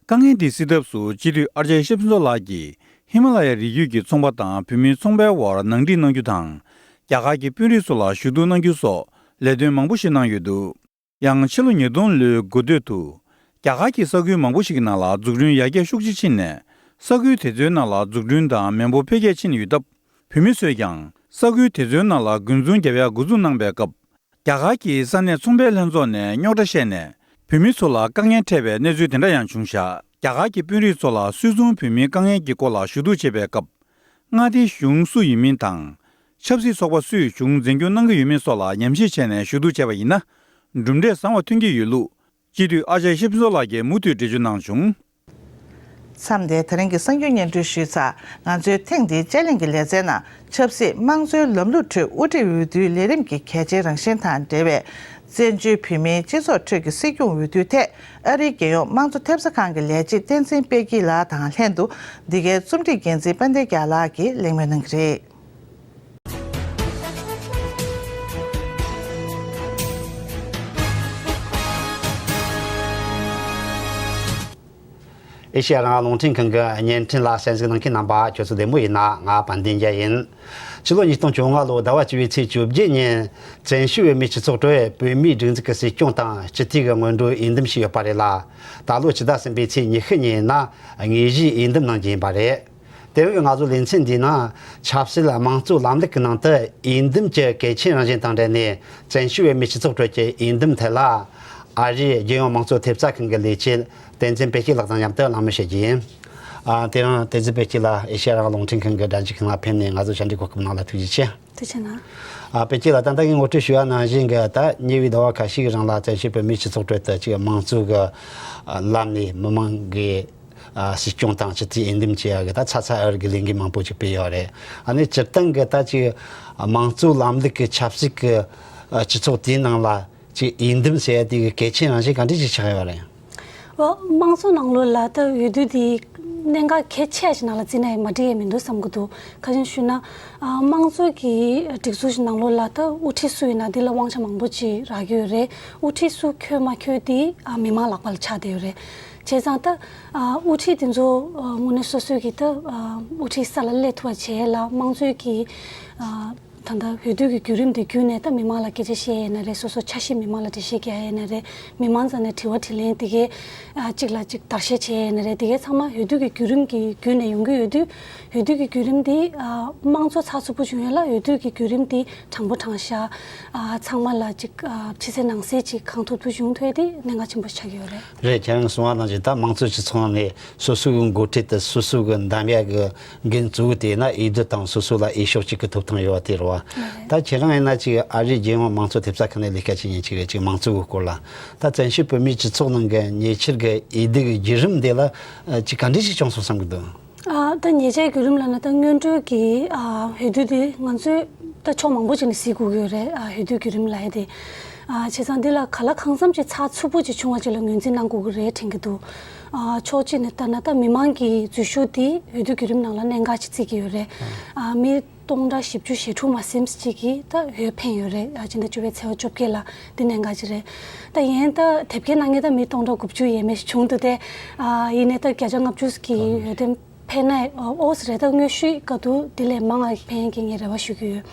དཀའ་ངལ་འདི་སེལ་ཐབས་སུ་སྤྱི་འཐུས་ཨ་ཅརྱ་ཤྲི་ཕུན་ཚོགས་ལགས་ཀྱིས་ཧི་མ་ལ་ཡ་རི་རྒྱུད་ཀྱི་ཚོང་པ་དང་བོད་མིའི་ཚོང་པའི་དབར་ནང་འགྲིག་གནང་རྒྱུ་དང་། རྒྱ་གར་གྱི་དཔོན་རིགས་ཚོ་ལ་ཞུ་གཏུག་གནང་རྒྱུ་སོགས་ལས་དོན་མང་པོ་ཞིག་གནང་ཡོད་འདུག་ཡང་ཕྱི་ལོ་ཉིས་སྟོང་ལོའི་འགོ་སྟོད་དུ། རྒྱ་གར་གྱི་ས་ཁུལ་མང་པོ་ཞིག་གི་ནང་ལ་འཛུགས་སྐྲུན་ཡར་རྒྱས་ཤུགས་ཆེ་ཕྱིན་ནས། ས་ཁུལ་དེ་ཚོའི་ནང་ལ་འཛུགས་སྐྲུན་དང་མེས་པོ་འཕེལ་རྒྱས་ཕྱིན་ཡོད་སྟབས། བོད་མི་ཚོས་ཀྱང་ས་ཁུལ་དེ་ཚོའི་ནང་ལ་དགུན་ཚོང་བརྒྱབ་ཡག་འགོ་འཛུགས་གནང་པའི་སྐབས། རྒྱ་གར་གྱི་ས་གནས་ཚོང་པའི་ལྷན་ཚོགས་ནས་རྙོག་དྲ་བཤད་ནས། བོད་མི་ཚོ་ལ་དཀའ་ངལ་འཕྲད་པའི་གནས་ཚུལ་དེ་འདྲ་ཡང་བྱུང་བཞག་རྒྱ་གར་གྱི་དཔོན་རིགས་ཚོ་ལ་སུད་ཚོང་བོད་མིའི་དཀའ་ངལ་གྱི་སྐོར་ལ་ཞུ་གཏུག་བྱེད་པའི་སྐབས། མངའ་སྡེ་གཞུང་སུ་ཡིན་མིན་དང་། ཆབ་སྲིད་ཚོགས་པ་སུས་གཞུང་འཛིན་སྐྱོང་གནང་གི་ཡོད་མེད་སོགས་ལ་ཉམས་ཞིབ་བྱས་ནས་ཞུ་གཏུག་བྱས་པ་ཡིན་ན། གྲུབ་འབྲས་བཟང་བ་ཐོན་གྱི་ཡོད་ལུགས། སྤྱི་འཐུས་ཨ་ཅརྱ་ཤྲི་ཕུན་ཚོགས་ལགས་ཀྱིས་མུ་མཐུད་འགྲེལ་བརྗོད་གནང་བྱུང་། མཚམས་འདིར་ད་རིང་གི་གསར་འགྱུར་སྙན་སྒྲོན་ཞུས་ཚར། ང་ཚོའི་ཐེངས་འདིའི་དཔྱད་གླེང་གི་ལེ་ཚན་ནང་ཆབ་སྲིད་དམངས་གཙོའི་ལམ་ལུགས་ཁྲོད་དབུ་ཁྲིད་འོས་བསྡུའི་ལས་རིམ་གྱི་གལ་ཆེའི་རང་བཞིན་དང་འབྲེལ་བའི་བཙན་བྱོལ་བོད་མིའི་སྤྱི་ཚོགས་ཁྲོད་ཀྱི་སྲིད་སྐྱོང་འོས་བསྡུའི་ཐད་ཨ་རིའི་རྒྱལ་ཡོངས་དམངས་གཙོ་ཐེབས་རྩ་ཁང་གི་ལས་བྱེད་བསྟན་འཛིན་དཔལ་སྐྱིད་ལགས་དང་ལྷན་དུ་འདི་གའི་རྩོམ་སྒྲིག་འགན་འཛིན་དཔལ་ལྡན་རྒྱལ་ལགས་ཀྱིས་གླེང་མོལ་གནང་གི་རེད། ཨེ་ཤེ་ཡ་རང་དབང་རླུང་འཕྲིན་ཁང་གི་བརྙན་འཕྲིན་ལ་གསན་གཟིགས་གནང་མཁན་རྣམ་པ་ཁྱོད་ཚོ་བདེ་མོ་ཡིན་ན། ང་དཔལ་ལྡན་རྒྱལ་ཡིན། ཕྱི་ལོ་ཉིས་སྟོང་བཅོ་ལྔ་ལོའི་ཟླ་བ་བཅུ་པའི་ཚེས་བཅོ་བརྒྱད་ཉིན་བཙན་བྱོལ་བོད་མིའི་སྤྱི་ཚོགས་ཁྲོད་བོད་མིའི་སྒྲིག་འཛུགས་ཀྱི་སྲིད་སྐྱོང་དང་སྤྱི་འཐུས་ཀྱི་སྔོན་འགྲོའི་འོས་འདེམས་ཞིག་ཡོད་པ་རེད་ལ། ད་ལོ་ཕྱི་ཟླ་གསུམ་པའི་ཚེས་ཉི་ཤུ་ཉིན་ཡིན་ན་དངོས་གཞིའི་འོས་འདེམས་གནང་རྒྱུ་ཡིན་པ་རེད། དེ་བས་ང་ཚོ་ལེ་ཚན་འདིའི་ནང་ཆབ་སྲིད་དམངས་གཙོའི་ལམ་ལུགས་ཀྱི་ནང་དུ་འོས་འདེམས་ཀྱི་གལ་ཆེན་རང་བཞིན་དང་འབྲེལ་ནས་བཙན་བྱོལ་བོད་མིའི་སྤྱི་ཚོགས་ཁྲོད་ཀྱི་འོས་འདེམས་ཐད་ལ་ཨ་རིའི་རྒྱལ་ཡོངས་དམངས་གཙོ་ཐེབས་རྩ་ཁང་གི་ལས་བྱེད་བསྟན་འཛིན་དཔལ་སྐྱིད་ལགས་དང་མཉམ་དུ་གླེང་མོལ་བྱེད་རྒྱུ་ཡིན། ཨ། དེ་རིང་བསྟན་འཛིན་དཔལ་སྐྱིད་ལགས་ཨེ་ཤེ་ཡ་རང་དབང་རླུང་འཕྲིན་ཁང་གི་སྒྲ་འཇུག་ཁང་ལ་ཕེབས་ནས་ང་ཚོ་ཞབས་འདེགས་གོ་སྐབས་གནང་ལ་ཐུགས་རྗེ་ཆེ། ཐུགས་རྗེ་གནང་། ཨ། དཔལ་སྐྱིད་ལགས། ད་ལྟ་ངས་ངོ་སྤྲོད་ཞུ་བ་ནང་བཞིན་གྱི་ད་ཉེ་བའི་ཟླ་བ་ཁ་ཤས་ཀྱི་རིང་ལ་བཙན་བྱོལ་བོད་མིའི་སྤྱི་ཚོགས་ཁྲོད་དུ་ཅིག་དམངས་གཙོ་གི་ལམ་ནས་མི་མང་གི་ཨ། སྲིད་སྐྱོང་དང་སྤྱི་འཐུས་འོས་འདེམས་བྱེད་ཡག་གི་ད་ཚ་ཚ་འུར་གྱི་ལས་འགུལ་མང་པོ་ཅིག་སྤེལ་ཡོད་རེད། ཨ་ནི་སྤྱིར་བཏང་གི་ད་ཅིག་དམངས་གཙོའི་ལམ་ལུགས་ཀྱི་ཆབ་སྲིད་ཀྱི་ཨ། སྤྱི་ཚོགས་དེའི་ནང་ལ་ཅིག་འོས་འདེམས་ཟེར་ཡ་དེ་གི་གལ་ཆེན་རང་བཞིན་ག་འདྲ་ཅིག་ཆགས་ཡོད་རེད། འོ། དམངས་གཙོ་ནང་ལོགས་ལ་ད་འོས་བསྡུ་དེ་གནད་འགག་གལ་ཆེ་ཞིག་ནང་ལ་བརྩིས་ན་ཡང་མ་འགྲིག་ཡ་མི་འདུག་བསམ་གྱི་འདུག་ག་རེ་ཞུ་ན། ཨ། དམངས་གཙོ་གི་སྒྲིག་འཛུགས་ཤིག་ནང་ལོགས་ལ་ད་དབུ་ཁྲིད་སུ་ཡིན་ན་དེ་ལ་དབང་ཆ་མང་པོ་ཅིག་རག་གི་ཡོད་རེད། དབུ་ཁྲིད་སུ་འཁྱོལ་མ་འཁྱོལ་དེ་ཨ། མི་མང་ལག་པ་ལ་ཆགས་བསྡད་ཡོད་རེད། བྱས་ཙང་ད་ཨ། དབུ་ཁྲིད་དེ་ཚོ་ཨ། དངོས་གནས་སོ་སོའི་གི་ད་ཨ། དབུ་ཁྲིད་ས་ལ་སླེབས་ཐུབ་པ་བྱས་ལ་དམངས་གཙོའི་གི་ཨ། ད་ལྟ་འོས་བསྡུ་གི་བརྒྱུད་རིམ་དེ་བརྒྱུད་ནས་ད་མི་མང་ལ་སྐད་ཆ་བཤད་ཡས་ན་རེད། སོ་སོ་འཆར་གཞི་མི་མང་ལ་འགྲེལ་བཤད་རྒྱག་ཡས་ན་རེད། མི་མང་རྩ་ནས་དྲི་བ་དྲིས་ལན་དེ་གའི་ཨ། གཅིག་ལ་གཅིག་བརྡར་ཤ་བྱེད་ཡས་ན་རེད། དེ་གའི་ཚང་མ་འོས་བསྡུ་གི་བརྒྱུད་རིམ་གི་བརྒྱུད་ནས་ཡོང་གི་ཡོད་དུས། འོས་བསྡུ་གི་བརྒྱུད་རིམ་དེ་ཨ། དམངས་གཙོ་ཚགས་ཚུད་པོ་བྱུང་ཡོད་ལ། འོས་བསྡུ་གི་བརྒྱུད་རིམ་དེ་དྲང་པོ་དྲང་བཞག་ཨ། ཚང་མ་ལ་ཅིག་ཨ། ཕྱི་གསལ་ནང་གསལ་ཅིག་གང་ཐུབ་ཐུབ་བྱུང་ཐུབ་ཡ་དེ་གནད་འགག་ཆེན་པོ་ཆགས་ཀྱི་ཡོད་རེད། རེད། ཁྱེད་རང་གསུངས་པ་ནང་བཞིན་ད་དམངས་གཙོའི་སྤྱི་ཚོགས་ནང་ནས་སོ་སོ་གི་འགོ་ཁྲིད་དེ་སོ་སོ་གི་འདེམས་ཡ་གི་འགན་གཙོ་བོ་དེ་ན་འོས་བསྡུ་དང་སོ་སོ་ལ་འོས་ཤོག་གཅིག་གི་ཐོབ་ཐང་ཡོད་པ་དེ་རེད་བ། ད་ཁྱེད་རང་ཡིན་ན་ཅིག་ཨ་རིའི་རྒྱལ་ཡོངས་དམངས་གཙོ་ཐེབས་རྩ་ཁང་ནས་ལས་ཀ་བྱེད་མཁན་ཅིག་རེད། ཅིག་དམངས་གཙོ་གི་སྐོར་ལ་ད་བཙན་བྱོལ་བོད་མིའི་སྤྱི་ཚོགས་ནང་གི་ཉེ་ཆར་གི་འོས་བསྡུ་གི་བརྒྱུད་རིམ་དེ་ལ་ཅིག་ག་འདྲ་ཞིག་བྱུང་སོང་བསམ་གྱི་འདུག་ཨ། ད་ཉེ་ཆར་བརྒྱུད་རིམ་ལབ་ན་ད་སྔོན་འགྲོའི་གི་ཨ། འོས་བསྡུ་དེ་ང་ཚོས་ད་ཕྱོགས་མང་པོ་ཅིག་ནས་གཟིགས་དགོས་ཀྱི་ཡོད་རེད། ཨ། འོས་བསྡུ་བརྒྱུད་རིམ་ལབ་ཡ་དེ། ཨ། བྱས་ཙང་འདི་ལ་གང་ལ་གང་འཚམ་ཅིག་ཚགས་ཚུད་པོ་ཅིག་བྱུང་བ་ཅིག་ལ་ངོས་འཛིན་གནང་དགོས་ཀྱི་རེད་དྲན་གྱི་འདུག་ཨ། ཕྱོགས་གཅིག་ནས་ལྟ་ན་ད་མི་མང་གི་འཛུལ་ཞུགས་དེ་འོས་བསྡུ་བརྒྱུད་རིམ་ནང་ལ་གནད་འགག་ཅིག་བརྩི་གི་ཡོད་རེད། ཨ། མི་སྟོང་ཕྲག་བཞི་བཅུ་ཞེ་དྲུག་མ་ཟིན་ཅིག་གིས་ད་འོས་འཕེན་ཡོད་རེད། ཨ། སྤྱི་ཟླ་བཅུ་པའི་ཚེས་པ་བཅོ་བརྒྱད་ལ་འདི་གནད་འགག་ཅིག་རེད། ད་ཡིན་ད་དེབ་སྐྱེལ་གནང་མཁན་ད་མི་སྟོང་ཕྲག་དགུ་བཅུ་ཡས་མས་ཤིག་བྱུང་འདུག་སྟེ། ཨ། ཡིན་ནའི་ད་བརྒྱ་ཆ་ལྔ་བཅུ་གི་འོས་འདེམས་འཕེན་ན་ཨོ་ཙི་རེད། ད་དངོས་ཤུགས་སྐབས་དུ་དེ་ལས་མང་ང་འཕེན་ཡས་ཀྱི་ངས་རེ་བ་ཞུ་གི་ཡོད།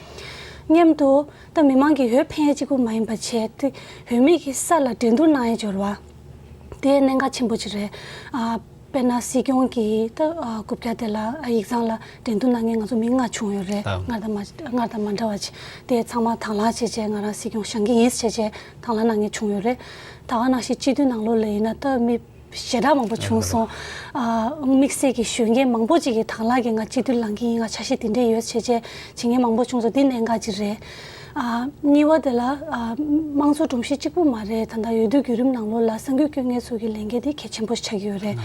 མཉམ་དུ་ད་མི་མང་གིས་འོས་འཕེན་ཡས་གཅིག་པུ་མ་ཡིན་པ་བྱས་ཏེ་འོས་མི་གི་ས་ལ་འགྲན་བསྡུར་གནང་ཡས་འབྱོར་བ་དེ་གནད་འགག་ཆེན་པོ་ཅིག་རེད། ཨ། དཔེར་ན་སྲིད་སྐྱོང་གི་ད་ཨ། རྐུབ་བཀྱག་དེ་ལ་ཨ། ཡིག་ཚང་ལ་འགྲན་བསྡུར་གནང་མཁན་ང་ཚོ་མི་ལྔ་བྱུང་ཡོད་རེད། ཨ། སྔར་དང་མ་སྔར་དང་མ་འདྲ་བ་ཅིག་དེ་ཚང་མ་དང་བླངས་བྱས་བྱས་ང་རང་སྲིད་སྐྱོང་བཞེངས་ཀྱི་ཡིན་ཟེར་བྱས་བྱས་དང་བླངས་གནང་མཁན་བྱུང་ཡོད་རེད། ད་ག་ནང་བཞིན་སྤྱི་འཐུས་ནང་ལོགས་ལ་ཡིན་ན་ད་མི་ཞེ་དྲག་མང་པོ་བྱུང་སོང་། ཨ། དམིགས་བསལ་གྱི་གཞོན་སྐྱེས་མང་པོ་ཅིག་གིས་དང་བླངས་ཀྱིས་ང་སྤྱི་འཐུས་ལངས་ཀྱི་ཡིན། ང་འཆར་གཞི་འདི་འདྲས་ཡོད་ཟེར་བྱས་བྱེད་མཁན་མང་པོ་བྱུང་སོང་། འདི་གནད་འགག་ཅིག་རེད། ཨ། གཉིས་པ་དེ་ལ་ཨ། དམངས་གཙོ་སྒྲོམ་གཞི་གཅིག་པུ་མ་རེད། ད་ལྟ་འོས་བསྡུ་བརྒྱུད་རིམ་ནང་ལོགས་ལ་གསར་འགོད་སྐྱོན་མཁན་ཚོ་གི་ལས་འགན་དེ་གལ་ཆེན་པོ་ཆགས་ཀྱི་ཡོད་རེད།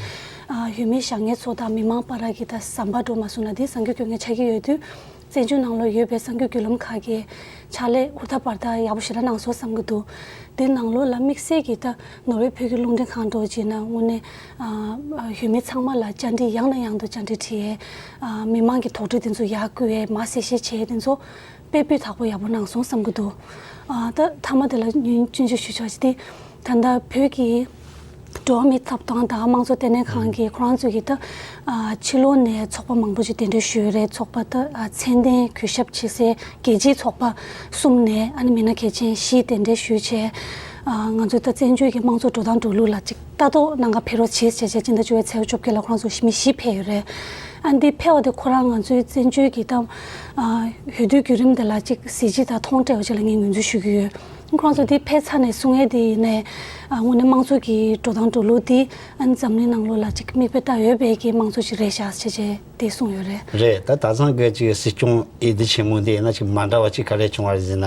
ཨ། འོས་མི་བཞེངས་མཁན་ཚོ་དང་མི་མང་བར་གྱི་ད་ཟམ་པ་འགྲོ་མ་སོང་ན་དེ་གསར་འགོད་སྐྱོན་མཁན་ཆགས་ཀྱི་ཡོད་དུས། བཙན་བྱོལ་ནང་ལོགས་ཡོད་པའི་གསར་འགོད་བརྒྱུད་ལམ་ཁག་གིས་ཕྱག་ལས་ཧུར་ཐག་འབར་ཐག་ཡག་པོ་ཞེ་དྲག་གནང་སོང་བསམ་གྱི་འདུག་དེ་ནང་ལོགས་ལ་དམིགས་བསལ་གྱིས་ད་ནོར་ཝེ་བོད་ཀྱི་རླུང་འཕྲིན་ཁང་འདྲ་བོ་བྱས་ན་དངོས་གནས་ཨ། འོས་མི་ཚང་མ་ལ་བཅར་འདྲི་ཡང་ནས་ཡང་དུ་བཅར་འདྲི་བྱས། ཨ། མི་མང་གི་དོགས་འདྲི་དེ་ཚོ་ཡར་བསྐུལ་བས་མར་གསལ་བཤད་བྱས་དེ་ཚོ་དཔེ་སྤུས་དག་པོ་ཡག་པོ་གནང་སོང་བསམ་གྱི་འདུག་ཨ། ད་མཐའ་མ་དེ་ལ་ཉིན་སྤྱོད་འཇུག་ཞུ་ཆོག་ཅིག་དེ་ད་ལྟ་བོད་ཀྱི་འགྲོ་བ་མིའི་ཐོབ་ཐང་དང་དམངས་གཙོ་ལྟེ་གནས་ཁང་གིས་ཁོ་རང་ཚོ་གིས་ད་ཨ། ཕྱི་ལོགས་ནས་ཚོགས་པ་མང་པོ་ཅིག་གདན་འདྲེན་ཞུས་ཡོད་རེད། ཚོགས་པ་ད་ཨ། ཚད་ལྡན་གུས་ཞབས་བྱེད་སའི་རྒྱལ་སྤྱིའི་ཚོགས་པ་གསུམ་ནས་ཨ་ནི་མི་སྣ་གལ་ཆེན་བཞི་གདན་འདྲེན་ཞུས་བྱས། ཨ། ང་ཚོའི་ད་བཙན་བྱོལ་གྱི་དམངས་གཙོ་འགྲོ་སྟངས་འགྲོ་ལུགས་ལ་ཅིག་ལྟ་རྟོག་གནང་ག་ཕེབས་རོགས་བྱེད་ཟེར་བྱས་སྤྱི་ཟླ་བཅུ་པའི་ཚེས་བཅོ་བརྒྱད་ལ་ཁོ་རང་ཚོ་མི་བཞི་ཕེབས་ཡོད་རེད། ཨ། འདི་ཕེབས་པ་དེ་ཁོ་རང་ང་ཚོའི་བཙན་བྱོལ་གྱི་ད་ཨ། འོས་བསྡུ་བརྒྱུད་རིམ་དེ་ལ་ཅིག་གཟི་བརྗིད་དང་མཐོང་སྤྲད་པ་ཅིག་ལ་ངས་ངོས་འཛིན་ཞུ་གི་ཡོད། ཁོ་རང་ཚོ་འདི་ཕེབས་ཚར་ནས་གསུང་ཡས་དེ་ཡིན་ནའི་ ཨ་དངོས་གནས་དམངས་གཙོ་གི་འགྲོ་སྟངས་འགྲོ་ལུགས་དེ་ཨ་ནི་འཛམ་གླིང་ནང་ལོགས་ལ་ཅིག་མིག་དཔེ་ལྟ་འོས་པའི་གི་དམངས་གཙོ་ཅིག་རེད་ཤག་ཅེས་བྱས་དེ་གསུངས་ཡོད་རེད། རེད། ད་ད་ཐེངས་ཀྱི་ཅིག་སྲིད་སྐྱོང་འོས་བསྡུ་ཆེན་མོ་འདི་ཡིན་ན་ཅིག་མ་འདྲ་བ་ཅིག་ག་རེ་བྱུང་བ་རེད་ཟེར་ན།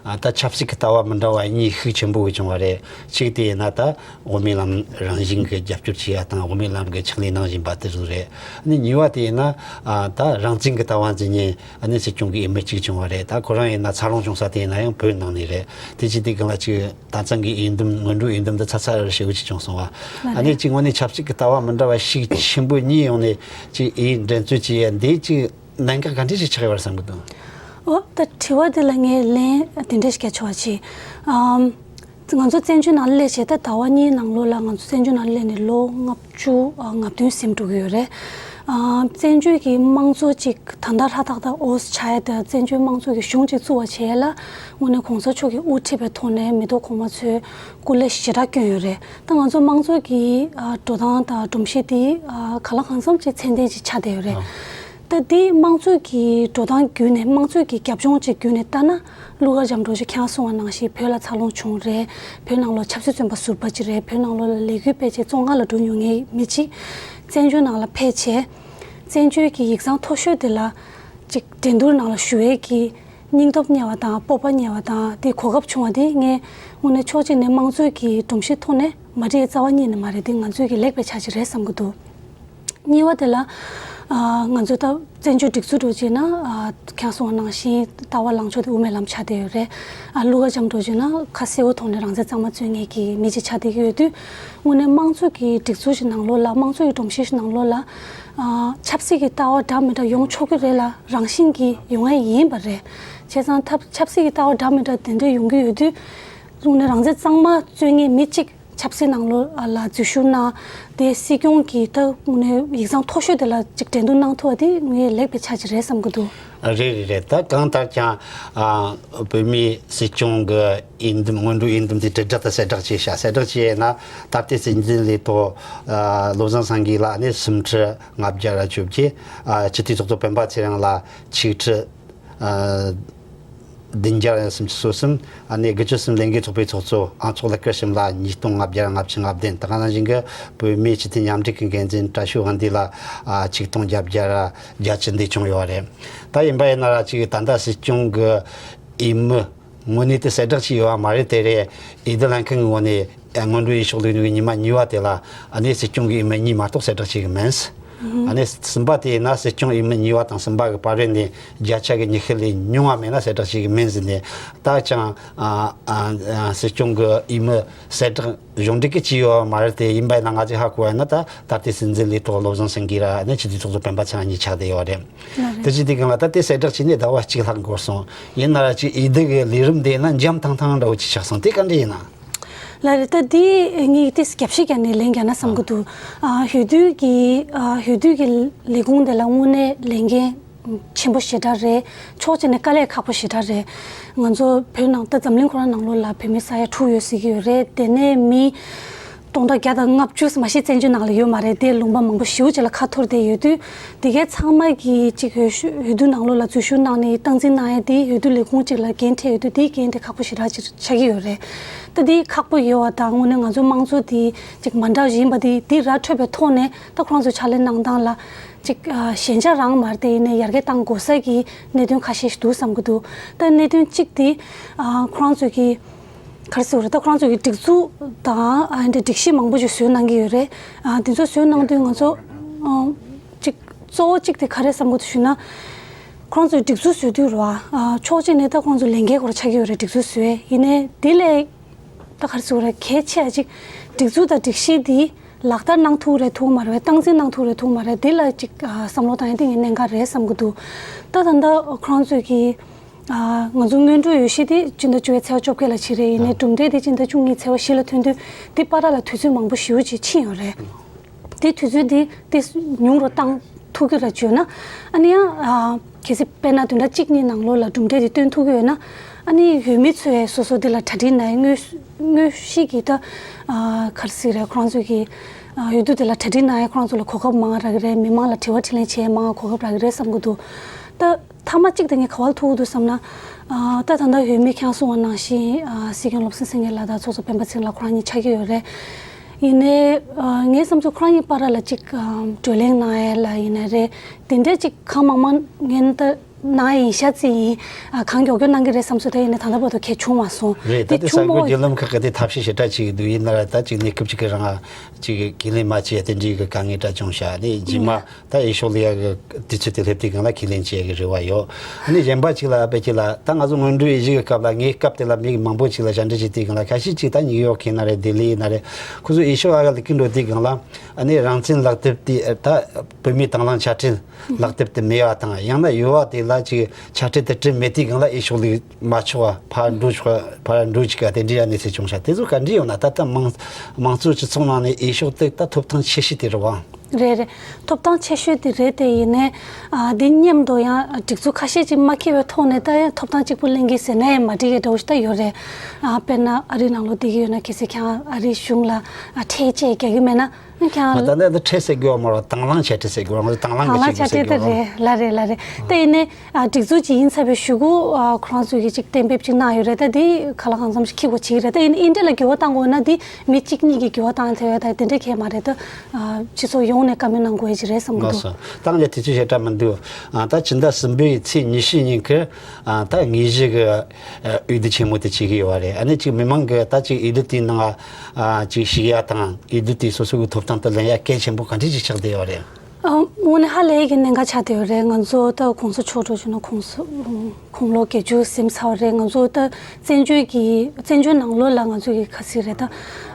ཨ་ད་ཆབ་སྲིད་ཀྱི་ལྟ་བ་མི་འདྲ་བ་གཉིས་ཤུགས་ཆེན་པོ་གི་བྱུང་བ་རེད། གཅིག་དེ་ཡིན་ན་ད་དབུ་མའི་ལམ་རང་བཞིན་གྱི་རྒྱབ་སྐྱོར་བྱེད་ཡ་དང་དབུ་མའི་ལམ་གྱི་ཕྱག་ལས་གནང་བཞིན་པ་དེ་ཚོ་རེད། ཨ་ནི་གཉིས་པ་དེ་ཡིན་ན་ཨ་ད་རང་བཙན་གྱི་ལྟ་བ་འཛིན་མཁན་ཨ་ནི་སྲིད་སྐྱོང་གི་འོས་མི་གཅིག་བྱུང་བ་རེད། ད་ཁོ་རང་ཡིན་ན་འཚར་ལོངས་བྱུང་ས་དེ་ཡིན་ན་ཡང་བོད་ནང་ནས་རེད། དེ་ཅི་སྟེ་གང་ལ་ཅིག་ད་ཐེངས་ཀྱི་འོས་འདེམས་སྔོན་འགྲོའི་འོས་འདེམས་འདི་ཚ་ཚ་རེ་ཞེ་པོ་ཅིག་བྱུང་སོང་བ། ལགས་ཨ་ནི་རེད། ཅིག་དངོས་གནས་ཆབ་སྲིད་ཀྱི་ལྟ་བ་མི་འདྲ་བ་ཤུགས་ཆེན་པོ་གཉིས་ཡོང་ནས་ཅིག་འོས་འགྲན་རྩོད་བྱེད་ཡ་འདི་ཅིག་གནད་འགག་ག་འདྲ་ཞིག་ཆགས་ཡོད་པར་བསམ་གྱི་འདུག་ཨོ་ད་དྲི་བ་འདི་ལ་ངས་ལན་དེ་འདྲ་ཞིག་རྒྱག་ཆོག་པ་ཅིག་ཨམ། ང་ཚོ་བཙན་བྱོལ་ནང་སླེབས་བྱས་ད་ཟླ་བ་གཉིས་ནང་ལོགས་ལ་ང་ཚོ་བཙན་བྱོལ་ནང་སླེབས་ནས་ལོ་ལྔ་བཅུ་ང་བདུན་ཟིན་འགྲོ་གི་ཡོད་རེད། བཙན་བྱོལ་གྱི་དམངས་གཙོ་ཅིག་ད་ལྟ་ཧྲ་ཐག་ཐག་འོས་ཆགས་ཡ་དེ་བཙན་བྱོལ་དམངས་གཙོ་གི་གཞུང་ཅིག་བཙུགས་པ་བྱས་ལ་དངོས་གནས་གོང་ས་མཆོག་གིས་དབུ་ཁྲིད་པའི་ཐོག་ནས་མི་ཐོག་གོང་མ་ཚོས་སྐུ་ལས་ཞེ་དྲག་བསྐྱོན་ཡོད་རེད། ད་ང་ཚོ་དམངས་གཙོ་གི་འགྲོ་སྟངས་དང་སྒྲོམ་གཞི་དེ་གང་ལ་གང་འཚམ་ཅིག་ཚད་ལྡན་ཅིག་ཆགས་བསྡད་ཡོད་རེད། ད་དེ་དམངས་གཙོ་གི་འགྲོ་སྟངས་བརྒྱུད་ནས་དམངས་གཙོ་གི་རྒྱབ་ལྗོངས་ཅིག་བརྒྱུད་ནས་ལྟ་ན། གླུ་གར་འཇམ་སྒྲོག་ཅིག་ཁྱེད་རང་གསུངས་པ་ནང་བཞིན་བོད་ལ་འཚར་ལོངས་བྱུང་རེད། བོད་ནང་ལོགས་ཆབ་སྲིད་བཙོན་པ་ཟུར་པ་ཅིག་རེད། བོད་ནང་ལོགས་ལ་ལས་འགུལ་སྤེལ་བྱས་བཙོན་ཁང་ལ་འགྲོ་མྱོང་མཁན་མི་གཅིག་བཙན་བྱོལ་ནང་ལ་ཕེབས་བྱས། བཙན་བྱོལ་གྱི་ཡིག་ཚང་མཐོ་ཤོས་དེ་ལ་ཅིག་འགྲན་བསྡུར་ནང་ལ་ཞུགས་ཡས་ཀྱི་སྙིང་སྟོབས་རྙེད་པ་དང་སྤོབས་པ་རྙེད་པ་དང་དེ་གོ་སྐབས་བྱུང་བ་དེ་ངས་དངོས་གནས་ཕྱོགས་གཅིག་ནས་དམངས་གཙོའི་གི་སྒྲོམ་གཞིའི་ཐོག་ནས་མ་འགྲིག་རྩ་བ་ཉིད་ནས་མ་རེད། དེ་ང་ཚོའི་གི་ལེགས་པའི་ཆ་ཅིག་རེད་བསམ་གྱི་འདུག་གཉིས་པ་དེ་ལ། ཨ་ང་ཚོ་ད་བཙན་བྱོལ་སྒྲིག་འཛུགས་འགྲོ་བྱས་ན་ཨ་ཁྱེད་གསུངས་པ་ནང་བཞིན་ལྟ་བ་ལངས་ཕྱོགས་དེ་དབུ་མའི་ལམ་ཆགས་བསྡད་ཡོད་རེད། ཨ་གླུ་གར་འཇམ་སྒྲོག་བྱས་ན་ཁ་གསལ་པོ་ཐོག་ནས་རང་བཙན་གཙང་མ་རྩོད་མཁན་གྱི་མི་ཅིག་ཆགས་བསྡད་ཀྱི་ཡོད་དུས། དངོས་གནས་དམངས་གཙོ་གི་སྒྲིག་འཛུགས་ཤིག་ནང་ལོགས་ལ་དམངས་གཙོ་གི་སྒྲོམ་གཞི་ཞིག་ནང་ལོགས་ལ་ཨ་ཆབ་སྲིད་ཀྱི་ལྟ་བ་འདྲ་མི་འདྲ་ཡོང་ཆོག་གི་རེད་ལ་རང་བཞིན་གྱིས་ཡོང་ཡ་ཡིན་པ་རེད། བྱས་ཙང་ཐབས་ཆབ་སྲིད་ཀྱི་ལྟ་བ་འདྲ་མི་འདྲ་དེ་འདྲ་ཡོང་གི་ཡོད་དུས། དངོས་གནས་རང་བཙན་གཙང་མ་རྩོད་མཁན་མི་གཅིག་ཆབ་སྲིད་ནང་ལོགས་ལ་འཛུལ་ཞུགས་གནང་། དེ་སྲིད་སྐྱོང་གི་ད་དངོས་གནས་ཡིག་ཚང་མཐོ་ཤོས་དེ་ལ་ཅིག་འགྲན་བསྡུར་གནང་ཐུབ་པ་དེ་ངས་ལེགས་པའི་ཆ་ཅིག་རེད་བསམ་གྱི་འདུག་རེད་རེད་རེད། ད་གང་ལྟར་ཀྱང་ཨ་བོད་མིའི་སྲིད་སྐྱོང་གི་འོས་འདེམས་སྔོན་འགྲོའི་འོས་འདེམས་དེ་དྲིལ་བསྒྲགས་དང་གསལ་བསྒྲགས་བྱས་ཤག་གསལ་བསྒྲགས་བྱས་ན་ད་ལྟའི་སྲིད་འཛིན་ལས་ཐོག་ཨ་བློ་བཟང་སེང་གེ་ལགས་ནས་སུམ་ཁྲི་ལྔ་བརྒྱ་ར་བཅོ་བརྒྱད། ཨ་སྤྱི་འཐུས་ཚོགས་གཙོ་སྤེན་པ་ཚེ་རིང་ལགས་ཆིག་ཁྲི་ཨ་བདུན་བརྒྱ་སུམ་ཅུ་སོ་གསུམ། ཨ་ནི་དགུ་བཅུ་གསུམ་ལས་འགུལ་ཚོགས་པའི་ཚོགས་གཙོ་ཨང་ཚོགས་ལགས་ཀར་ཤིམ་ལ་ཉིས་སྟོང་ལྔ་བརྒྱ་ལྔ་བཅུ་ང་བདུན། ད་ག་ནང་བཞིན་གྱི་བོད་མིའི་སྤྱི་འཐུས་མཉམ་འབྲེལ་གྱི་འགན་འཛིན་བཀྲ་ཤིས་དབང་འདུས་ལགས་ཨ་ཆིག་སྟོང་བརྒྱད་བརྒྱ་བརྒྱད་ཅུ་འདི་བྱུང་ཡོད་རེད། ད་ཡིན་པ་ཡིན་ན་ར་ཅིག་ད་ལྟ་སྲིད་སྐྱོང་གི་འོས་མི་དངོས་གནས་དེ་གསལ་བསྒྲགས་བྱས་ཡོད་པ་མ་རེད། དེ་རེད། འོས་བསྡུ་ལྷན་ཁང་གི་ངོས་ནས་སྔོན་འགྲོའི་འོས་ཤོག་བླུགས་ནུས་ཉི་མ་གཉིས་པ་དེ་ལ་ཨ་ནི་སྲིད་སྐྱོང་གི་འོས་མི་གཉིས་མ་གཏོགས་གསལ་བསྒྲགས་བྱས་ཀྱི་མིན། ཨ་ནི་གསུམ་པ་དེ་ཡིན་ན་སྲིད་སྐྱོང་འོས་མི་གཉིས་པ་དང་གསུམ་པ་གི་བར་རེ་ནས་བརྒྱ་ཆ་གི་ཉི་ཤུ་ལས་ཉུང་བ་མེད་ན་གསལ་བསྒྲགས་བྱེད་ཀྱི་མིན་ཟེར་ནས། ད་ཅང་ཨ་ཨ་ཨ་སྲིད་སྐྱོང་གི་འོས་མི་གསལ་བསྒྲགས་གཞུང་འབྲེལ་གྱི་བྱས་ཡོད་པ་མ་རེད། དེ་ཡིན་པ་ཡིན་ན་ང་ཚོས་ཧ་གོ་བ་ཡིན་ན་ད་ད་ལྟའི་སྲིད་འཛིན་ལས་ཐོག་བློ་བཟང་སེང་གེ་ར་ནས་སྤྱི་འཐུས་ཚོགས་གཙོ་སྤེན་པ་ཚེ་རིང་གཉིས་ཆགས་བསྡད་ཡོད་རེད། ལགས་རེད། དེ་བྱས་དུས་སྒང་ལ་ད་ལྟའི་གསལ་བསྒྲགས་བྱས་ནས་ཟླ་བ་གཅིག་ལྷག་འགོར་སོང་། ཡིན་ན་ར་ཅིག་འོས་བསྡུ་གི་ལས་རིམ་དེ་ཡིན་ན་འཇམ་ཐང་ཐང་འདྲ་བོ་ཅིག་ཆགས་སོང་། དེ་ག་འདྲ་ཡིན་ན། ལགས་རེད། ད་འདི་ངས་ཏོག་ཙམ་རྒྱབ་བཤད་བརྒྱབ་ནས་ལན་རྒྱག་ན་བསམ་གྱི་འདུག་ཨ་འོས་བསྡུ་གི་ཨ་འོས་བསྡུ་གི་ལས་ཁུངས་དེ་ལ་དངོས་གནས་ལས་འགན་ཆེན་པོ་ཞེ་དྲག་རེད། ཕྱོགས་གཅིག་ནས་དཀའ་ལས་ཁག་པོ་ཞེ་དྲག་རེད། ང་ཚོ་བོད་ནང་ད་འཛམ་གླིང་ཁོ་རང་ནང་ལོགས་ལ་བོད་མི་ས་ཡ་དྲུག་ཡོད་ཟེར་གྱི་ཡོད་རེད། དེ་ནས་མི་སྟོང་ཕྲག་བརྒྱ་དང་ལྔ་བཅུ་མ་གཞི་བཙན་བྱོལ་ནང་ལ་ཡོད་མ་རེད། དེ་ལུང་པ་མང་པོ་ཞེ་པོ་ཅིག་ལ་ཁ་འཐོར་བསྡད་ཡོད་དུས། དེ་གའི་ཚང་མ་གིས་ཅིག་འོས་ཤོག་འོས་བསྡུ་ནང་ལོགས་ལ་འཛུལ་ཞུགས་གནང་ནས་སྟངས་འཛིན་གནང་ཡས་དེ་འོས་བསྡུ་ལས་ཁུངས་གཅིག་ལ་འགན་འཁྲི་ཡོད་དུས་དེའི་འགན་དེ་ཁག་པོ་ཞེ་དྲག་ཅིག་ཆགས་ཀྱི་ཡོད་རེད། ད་དེ་ཁག་པོ་ཡོད་པ་དང་དངོས་གནས་ང་ཚོ་དམངས་གཙོ་དེ་ཅིག་མ་འདྲ་བ་ཞིག་ཡིན་པ་དེ་དེ་ར་འཕྲོད་པའི་ཐོག་ནས་ད་ཁོ་རང་ཚོ་ཕྱག་ལས་གནང་སྟངས་ལ་ཅིག་ཨ་ཞན་ཆ་རང་མ་རེད་དེ་ཡིན་ནའི་ཡར་རྒྱས་གཏང་དགོས་ས་གི་གནད་དོན་ཁ་ཤས་ཤིག་འདུག་བསམ་གྱི་འདུག་ད་གནད་དོན་གཅིག་དེ་ཨ་ཁོ་རང་ཚོ་གི་ག་རེ་ཟེར་དགོས་རེད། ད་ཁོ་རང་ཚོ་གི་སྒྲིག་འཛུགས་དང་ཨ་འདྲ་སྒྲིག་གཞི་མང་པོ་ཞིག་བཟོས་གནང་གི་ཡོད་རེད། ཨ་དེ་ཚོ་བཟོས་གནང་དུས་ང་ཚོ་ཨ་ཅིག་གཙོ་བོ་གཅིག་དེ་ག་རེ་བསམ་གྱི་འདུག་ཞུས་ན། ཁོ་རང་ཚོའི་སྒྲིག་འཛུགས་བཟོས་དུས་རེད་བ། ཨ་ཕྱོགས་གཅིག་ནས་ད་ཁོ་རང་ཚོ་ལས་འགན་ཁོ་རང་ཆགས་ཀྱི་ཡོད་རེད། སྒྲིག་འཛུགས་བཟོས་ཡིན་ནའི་དེ་ལས་ད་ག་རེ་ཟེར་དགོས་རེད། གལ་ཆེ་བ་ཅིག་སྒྲིག་འཛུགས་དང་སྒྲིག་གཞི་འདི་ལག་བསྟར་གནང་ཐུབ་རེད་ཐུབ་མ་རེད། སྟངས་འཛིན་གནང་ཐུབ་རེད་ཐུབ་མ་རེད། དེ་ལ་ཅིག་ཨ་བསམ་བློ་བཏང་ཡ་དེ་ངས་གནད་འགག་རེད་བསམ་གྱི་འདུག་ད་ད་ལྟ་ཁོ་རང་ཚོས་ཀྱི་ཨ་ང་ཚོ་སྔོན་འགྲོའི་འོས་གཞི་དེ་སྤྱི་ཟླ་བཅུ་པའི་ཚེས་པ་བཅོ་བརྒྱད་ལ་ཕྱིན་རེད། ཡིན་ནའི་གྲུབ་འབྲས་དེ་སྤྱི་ཟླ་བཅུ་གཉིས་ཚེས་པ་བཞི་ལ་ཐོན་དུས་དེ་བར་ལ་དུས་ཚོད་མང་པོ་ཞེ་པོ་ཅིག་ཕྱིན་ཡོད་རེད། དེ་དུས་ཚོད་དེ་དེ་ཉུང་རུ་བཏང་ཐུབ་ཀྱི་རེད་བརྗོད་ན། ཨ་ནི་ཡང་ཨ་གལ་སྲིད་དཔེར་ན་བདུན་ཕྲག་གཅིག་གཉིས་ནང་ལོགས་ལ་གྲུབ་འབྲས་དེ་སྟོན་ཐུབ་ཀྱི་ཡོད་ན། ཨ་ནི་འོས་མི་ཚོས་སོ་སོ་དེ་ལ་གྲ་སྒྲིག་གནང་ཡས་དངོས་དངོས་གཞི་གི་ད་ཨ་ག་རེ་ཟེར་རེད། ཁོ་རང་ཚོ་གི་ཨ་འོས་བསྡུ་དེ་ལ་གྲ་སྒྲིག་གནང་ཡས་ཁོ་རང་ཚོ་ལ་གོ་སྐབས་མང་རག་གི་རེད། མི་མང་ལ་དྲི་བ་དྲིས་ལན་བྱེད་ཡས་མང་གོ་སྐབས་རག་གི་རེད་བསམ་གྱི་འདུག་ད་མཐའ་མ་གཅིག་དེ་ངས་ག་བ་ལ་ཐུག་འདུག་བསམ་ན། ཨ། ད་ད་ལྟ་འོས་མི་ཁྱེད་གསུངས་པ་ནང་བཞིན། ཨ། སྲིད་སྐྱོང་བློ་བཟང་སེང་གེ་ལགས་དང་ཚོགས་གཙོ་སྤེན་པ་ཚེ་རིང་ལགས་ཁོ་རང་གཉིས་ཆགས་ཀྱི་ཡོད་རེད། ཡིན་ནའི། ཨ། ངའི་བསམ་ཚུལ་ཁོ་རང་གཉིས་བར་ལ་གཅིག་ཨ། བགྲོ་གླེང་གནང་ཡས་ལ་ཡིན་ན་རེད། དེ་འདྲའི་གཅིག་གང་མང་མང་ངན་ད་གནང་ཡིན་ཤག་ཅིག་ཡིན། ཨ། གང་མགྱོགས་མགྱོགས་གནང་གི་རེད་བསམ་སོང་། དེ་ཡིན་ནའི་ད་ལྟ་བར་དུ་གང་བྱུང་མ་སོང་། རེད། ད་དེ་གསར་འགོད་བརྒྱུད་ལམ་ཁག་གི་དེ་ཐབས་ཤེས་ཞེ་དྲག་བྱེད་ཀྱི་འདུག་ཡིན་ན་ར་ད་ཅིག་གནས་སྐབས་ཅིག་གི་རང་ཅིག་ཁས་ལེན་མ་བྱས་དེ་འདྲའི་གི་དཀའ་ངལ་འདྲ་བྱུང་ཤག་དེ་རྗེས་མ་ད་འོས་ཤོག་ལེན་ཡ་གི་དུས་ཚོད་དེ་སླེབས་དུས་སྒང་ལ་ཁས་ལེན་བྱེད་ཡ་གི་རེ་བ་ཡོད། ཨ་ནི་གཞན་པ་ཅིག་ལ་དཔེ་ཅིག་ལ་ད་ང་ཚོ་སྔོན་འགྲོའི་འོས་གཞི་གི་སྐབས་ལ་ངའི་སྐབས་དེ་ལ་མི་མང་པོ་ཅིག་ལ་ཞལ་འདྲི་བྱེད་དུས་སྒང་ལ་ཁ་ཤས་ཅིག་ད་ནིའུ་ཡོག་ཡིན་ན་རེད། ལྡི་ལི་ཡིན་ན་རེད། ཁོ་ཚོ་འོས་ཤོག་ཨ་ག་ལ་སྐྱིད་འགྲོ་དུས་སྒང་ལ་ཨ་ནི་རང་བཙན་ལག་དེབ་དེ་ད་བོད་མིའི་དང་བླངས་ཕྱག་སྦྲེལ་ལག་དེབ་དེ་མེད་པ་དང་། ཡང་ན་ཡོད་པ་དེ་ལ་ཅིག་ཕྱག་སྦྲེལ་དེ་བྲིས་མེད་དུས་སྒང་ལ་འོས་ཤོག་ལེན་མ་ཆོག་པ། ཕར་འགྲོ་ཆོག་ཕར་འགྲོ་ཆོག་ག་དེ་འདྲའི་ཡ་གནས་ཚུལ་བྱུང་ཤག་དེ་ཚོ་ག་འདྲ་ཡོད་ན། ད་ལྟ་མང་མང་གཙོའི་སྤྱི་ཚོགས་ནང་ནས་འོས་ཤོག་དེ་ད་ཐོབ་ཐང་ཆེ་ཤོས་དེ་རེད་པ། རེད་རེད། ཐོབ་ཐང་ཆེ་ཤོས་དེ་རེད་དེ། ཡིན་ནའི། ཨ། དེ་མཉམ་དུ་ཡང་སྒྲིག་འཛུགས་ཁ་ཤས་ཅིག་མ་འཁྱེར་བའི་ཐོག་ནས་ད་ཡང་ཐོབ་ཐང་གཅིག་པུ་ལེན་གྱི་ཟེར་ན་ཡང་མ་འགྲིག་གི་འདྲ་བོ་ཞིག་ད་ཡོད་རེད། ཨ། དཔེར་ན་ཨ་རིའི་ནང་ལོགས་བསྡད་ཀྱི་ཡོད་ན་གལ་སྲིད་ཁྱེད་རང་ཨ་རིའི་གཞུང་ལ་ཨ་ཁྲལ་བཅད་རྒྱག་གི་མེད་ན། ཁྱེད་རང་། ད་ལྟ་ད་ཁྲལ་ཟེར་དགོས་པ་མ་རེད། དང་བླངས་ཕྱག་སྦྲེལ་ཟེར་དགོས་རེད། ང་ཚོ་དང་བླངས་ཀྱི་ཕྱག་དངུལ་ཟེར་དགོས་རེད། ལགས་རེད། ལགས་རེད། ད་ཡིན་ནའི། ཨ། སྒྲིག་འཛུགས་ཅིག་ཡིན་ཚར་བའི་གཞུག་གུ། ཨ། ཁོ་རང་ཚོས་ཀྱིས་ཅིག་གཏན་འབེབས་ཅིག་གནང་ཡོད་རེད། ད་དེ་གང་ལ་གང་འཚམ་ཞིག་འཁྱེར་དགོས་བྱེད་ཀྱི་རེད། ད་ཡིན་ནའི་འདི་ལ་འགྱུར་བ་གཏང་དགོས་ན་དེ་མི་གཅིག་གཉིས་ཀྱིས་འགྱུར་བ་བཏང་ཐུབ་ཡ་ད་དེ་འདྲ་གང་ཡང་མ་རེད། ད། ཨ། སྤྱི་ཚོགས་ཡོངས་ནས་བཀའ་མོལ་གནང་དགོས་ཀྱི་རེད་བསམ་གྱི་འདུག་ལགས་སོ། ད་ངས་དུས་ཚོད་ཞེ་དྲག་མི་འདུག་ཨ། ད་ཕྱི་ཟླ་གསུམ་པའི་ཚེས་ཉི་ཤུ་ཉིན་གྱི། ཨ། ད་དངོས་གཞི་གི། ཨ། འོས་བསྡུ་ཆེན་མོ་དེ་བྱེད་ཀྱི་ཡོད་པ་རེད། ཨ་ནི་ཅིག་མི་མང་གི་ད་ཅིག་འོས་བསྡུ་དེའི་ནང་། ཨ། ཅིག་ཞུགས་ཡ་དང་འོས་བསྡུ་དེ་སོ་སོ་གི་ཐོབ་ཐང་དེ་ལེན་ཡ་གལ་ཆེན་པོ་ག་འདྲ་ཅིག་ཆགས་བསྡད་ཡོད་རེད། ཨ། དངོས་གནས་ཧ་ལས་ཀྱི་གནད་འགག་ཆགས་བསྡད་ཡོད་རེད། ང་ཚོ་ད་གོང་ས་མཆོག་འགྲོ་བཞིན་ན་གོང་ས། ཨ། དགུང་ལོ་བརྒྱད་ཅུ་ཟིན་ཚར་བ་རེད། ང་ཚོ་ད་བཙན་བྱོལ་གྱི་བཙན་བྱོལ་ནང་ལོགས་ལ་ང་ཚོ་གི་ག་ཟེར་རེད་ད།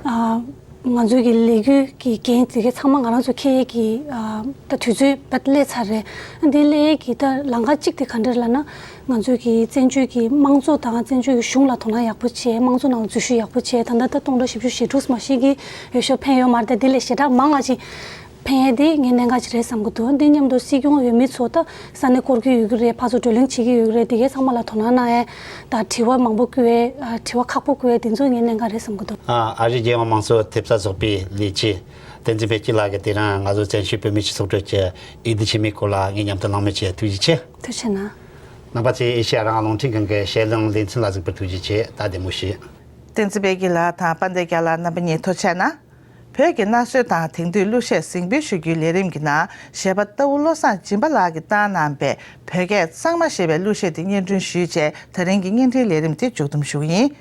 ཨ། ང་ཚོ་གི་ལས་འགུལ་གྱི་འགན་དེ་གའི་ཚང་མ་ང་རང་ཚོ་འཁྱེར་ཡས་ཀྱི། ཨ། ད་དུས་ཚོད་བར་སླེབས་ཚར་རེད། འདི་སླེབས་ཡས་ཀྱི་ད་ལམ་ཁ་གཅིག་དེ་ག་འདྲ་ལབ་ན། ང་ཚོ་གི་བཙན་བྱོལ་གྱི་དམངས་གཙོ་དང་བཙན་བྱོལ་གྱི་གཞུང་ལ་དོ་སྣང་ཡག་པོ་བྱས། དམངས་གཙོ་ནང་ལ་འཛུལ་ཞུགས་ཡག་པོ་བྱས། ད་ལྟ་ད་སྟོང་ཕྲག་བཞི་བཅུ་ཞེ་དྲུག་མ་ཞིག་གིས་འོས་ཤོག་འཕེན་ཡོད་མ་རེད། ད་འདི་ལས་ཞེ་དྲག་མང་བ་ཅིག་འཕེན་ཡས་དེ་ངས་གནད་འགག་ཅིག་རེད་བསམ་གྱི་འདུག་འདི་མཉམ་དུ་སྲིད་སྐྱོང་འོས་མི་ཚོ་ད་ས་གནས་སྐོར་གྱི་ཡོད་ཀྱི་རེད། ཕར་ཚུར་བགྲོ་གླེང་བྱེད་ཀྱི་ཡོད་ཀྱི་རེད། དེ་གའི་ཚང་མ་ལ་དོ་སྣང་གནང་ཡས་དང་། དྲི་བ་མང་པོ་བསྐུར་ཡས། ཨ། དྲི་བ་ཁག་པོ་བསྐུར་ཡས་དེ་ཚོ་ངས་གནད་འགག་རེད་བསམ་གྱི་འདུག་ཨ། ཨ་རིའི་རྒྱལ་ཡོངས་དམངས་གཙོ་ཐེབས་རྩ་ཚོགས་པའི་ལས་བྱེད་བསྟན་འཛིན་དཔལ་སྐྱིད་ལགས་ཀྱིས་དེ་རིང་ང་ཚོ་བཙན་བྱོལ་བོད་མིའི་སྤྱི་ཚོགས་ཁྲོད་ཀྱི་འོས་བསྡུ་ཆེན་མོའི་སྐོར་ལ་ངའི་མཉམ་དུ་གླེང་མོལ་བྱས། ཐུགས་རྗེ་ཆེ། ཐུགས་རྗེ་གནང་། རྣམ་པ་ཚོས་ཨེ་ཤེ་ཡ་རང་དབང་རླུང་འཕྲིན་ཁང་གི་ཞལ་ལུང་ལེ་ཚན་ལ་གཟིགས་པར་ཐུགས་རྗེ་ཆེ། ད་བདེ་མོ་བྱོས། བསྟན་འཛིན་དཔལ་སྐྱིད་ལགས་དང་དཔལ་ལྡན་རྒྱལ་ལགས་རྣམ་པ་གཉིས་ཐུགས་རྗེ་གནང་། བོད་ཀྱི་གནའ་སྲོལ་དང་དེང་དུས་གླུ་གཞས་གཟིགས་འབུལ་ཞུ་རྒྱུའི་ལས་རིམ་གྱི་ནང་གཞས་པ་རྟ་བོ་བློ་བཟང་སྦྱིན་པ་ལགས་ཀྱིས་བཏང་གནང་པའི་བོད་སྐད་གཙང་མ་ཞེས་པའི་གླུ་གཞས་དེ་སྙན་སྒྲོན་ཞུས་བྱས། ད་རིང་གི་བརྙན་འཕྲིན་ལས་རིམ་དེ་མཇུག་བསྡོམས་ཞུ་གི་ཡིན།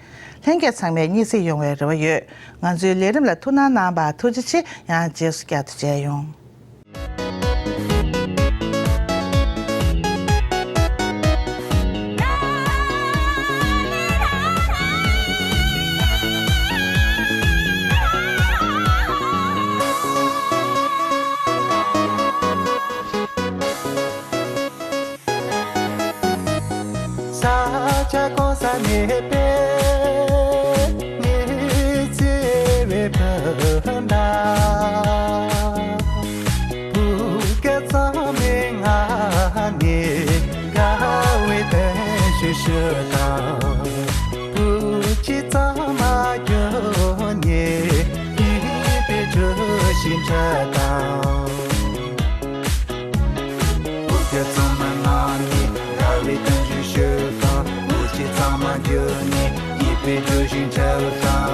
ལྷན་རྒྱས་ཚང་མས་སྙིང་བསྲེས་ཡོང་བའི་རེ་བ་ཡོད། ང་ཚོའི་ལས་རིམ་ལ་ཐུགས་སྣང་གནང་བར་ཐུགས་རྗེ་ཆེ། ཡང་རྗེས་སུ་བསྐྱར་དུ་མཇལ་ཡོང་། ས་ཆ་གང་ས་ནས་པའི་ཉི་ཚེ་བའི་ཕུ་མདའ། བོད་སྐད་གཙང་མའི་ངག་ནས་དགའ་བའི་དོན་ཞུ་ཞུ་དང་། བོད་ཆས་གཙང་མ་གྱོན་ནས་སྐྱིད་པའི་གྲུ་བཞི་འཁྲབ་དང་། བོད་སྐད་གཙང་མ་ངག་ནས་དགའ་བའི་དོན་ཞུ་ཞུ་དང་། བོད་ཆས་གཙང་མ་གྱོན་ནས་སྐྱིད་པའི་གྲུ་བཞི་འཁྲབ་དང་།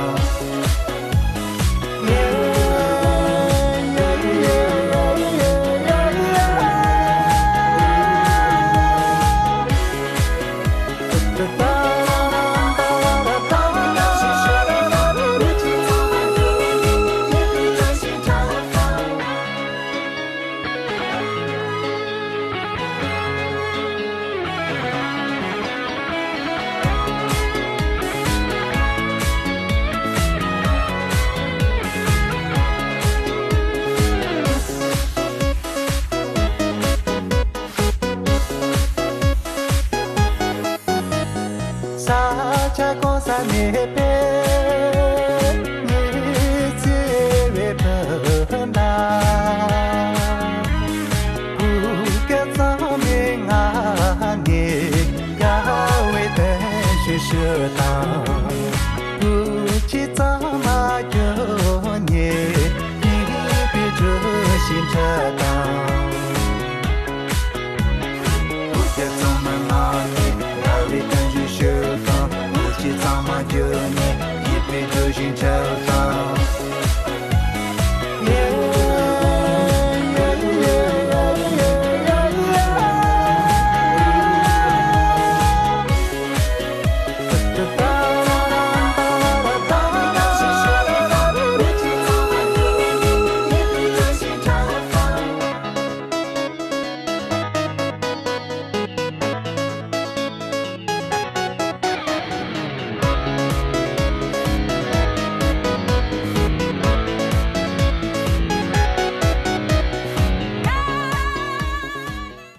ས་ཆ་གང་ས་ནས་པའི་ཉི་ཚེ་བའི་ཕུ་མདའ། བོད་སྐད་གཙང་མའི་ངག་ནས་དགའ་བའི་དོན་ཞུ་ཞུ་དང་། བོད་ཆས་གཙང་མ་གྱོན་ནས་སྐྱིད་པའི་གྲུ་བཞི་འཁྲབ་དང་།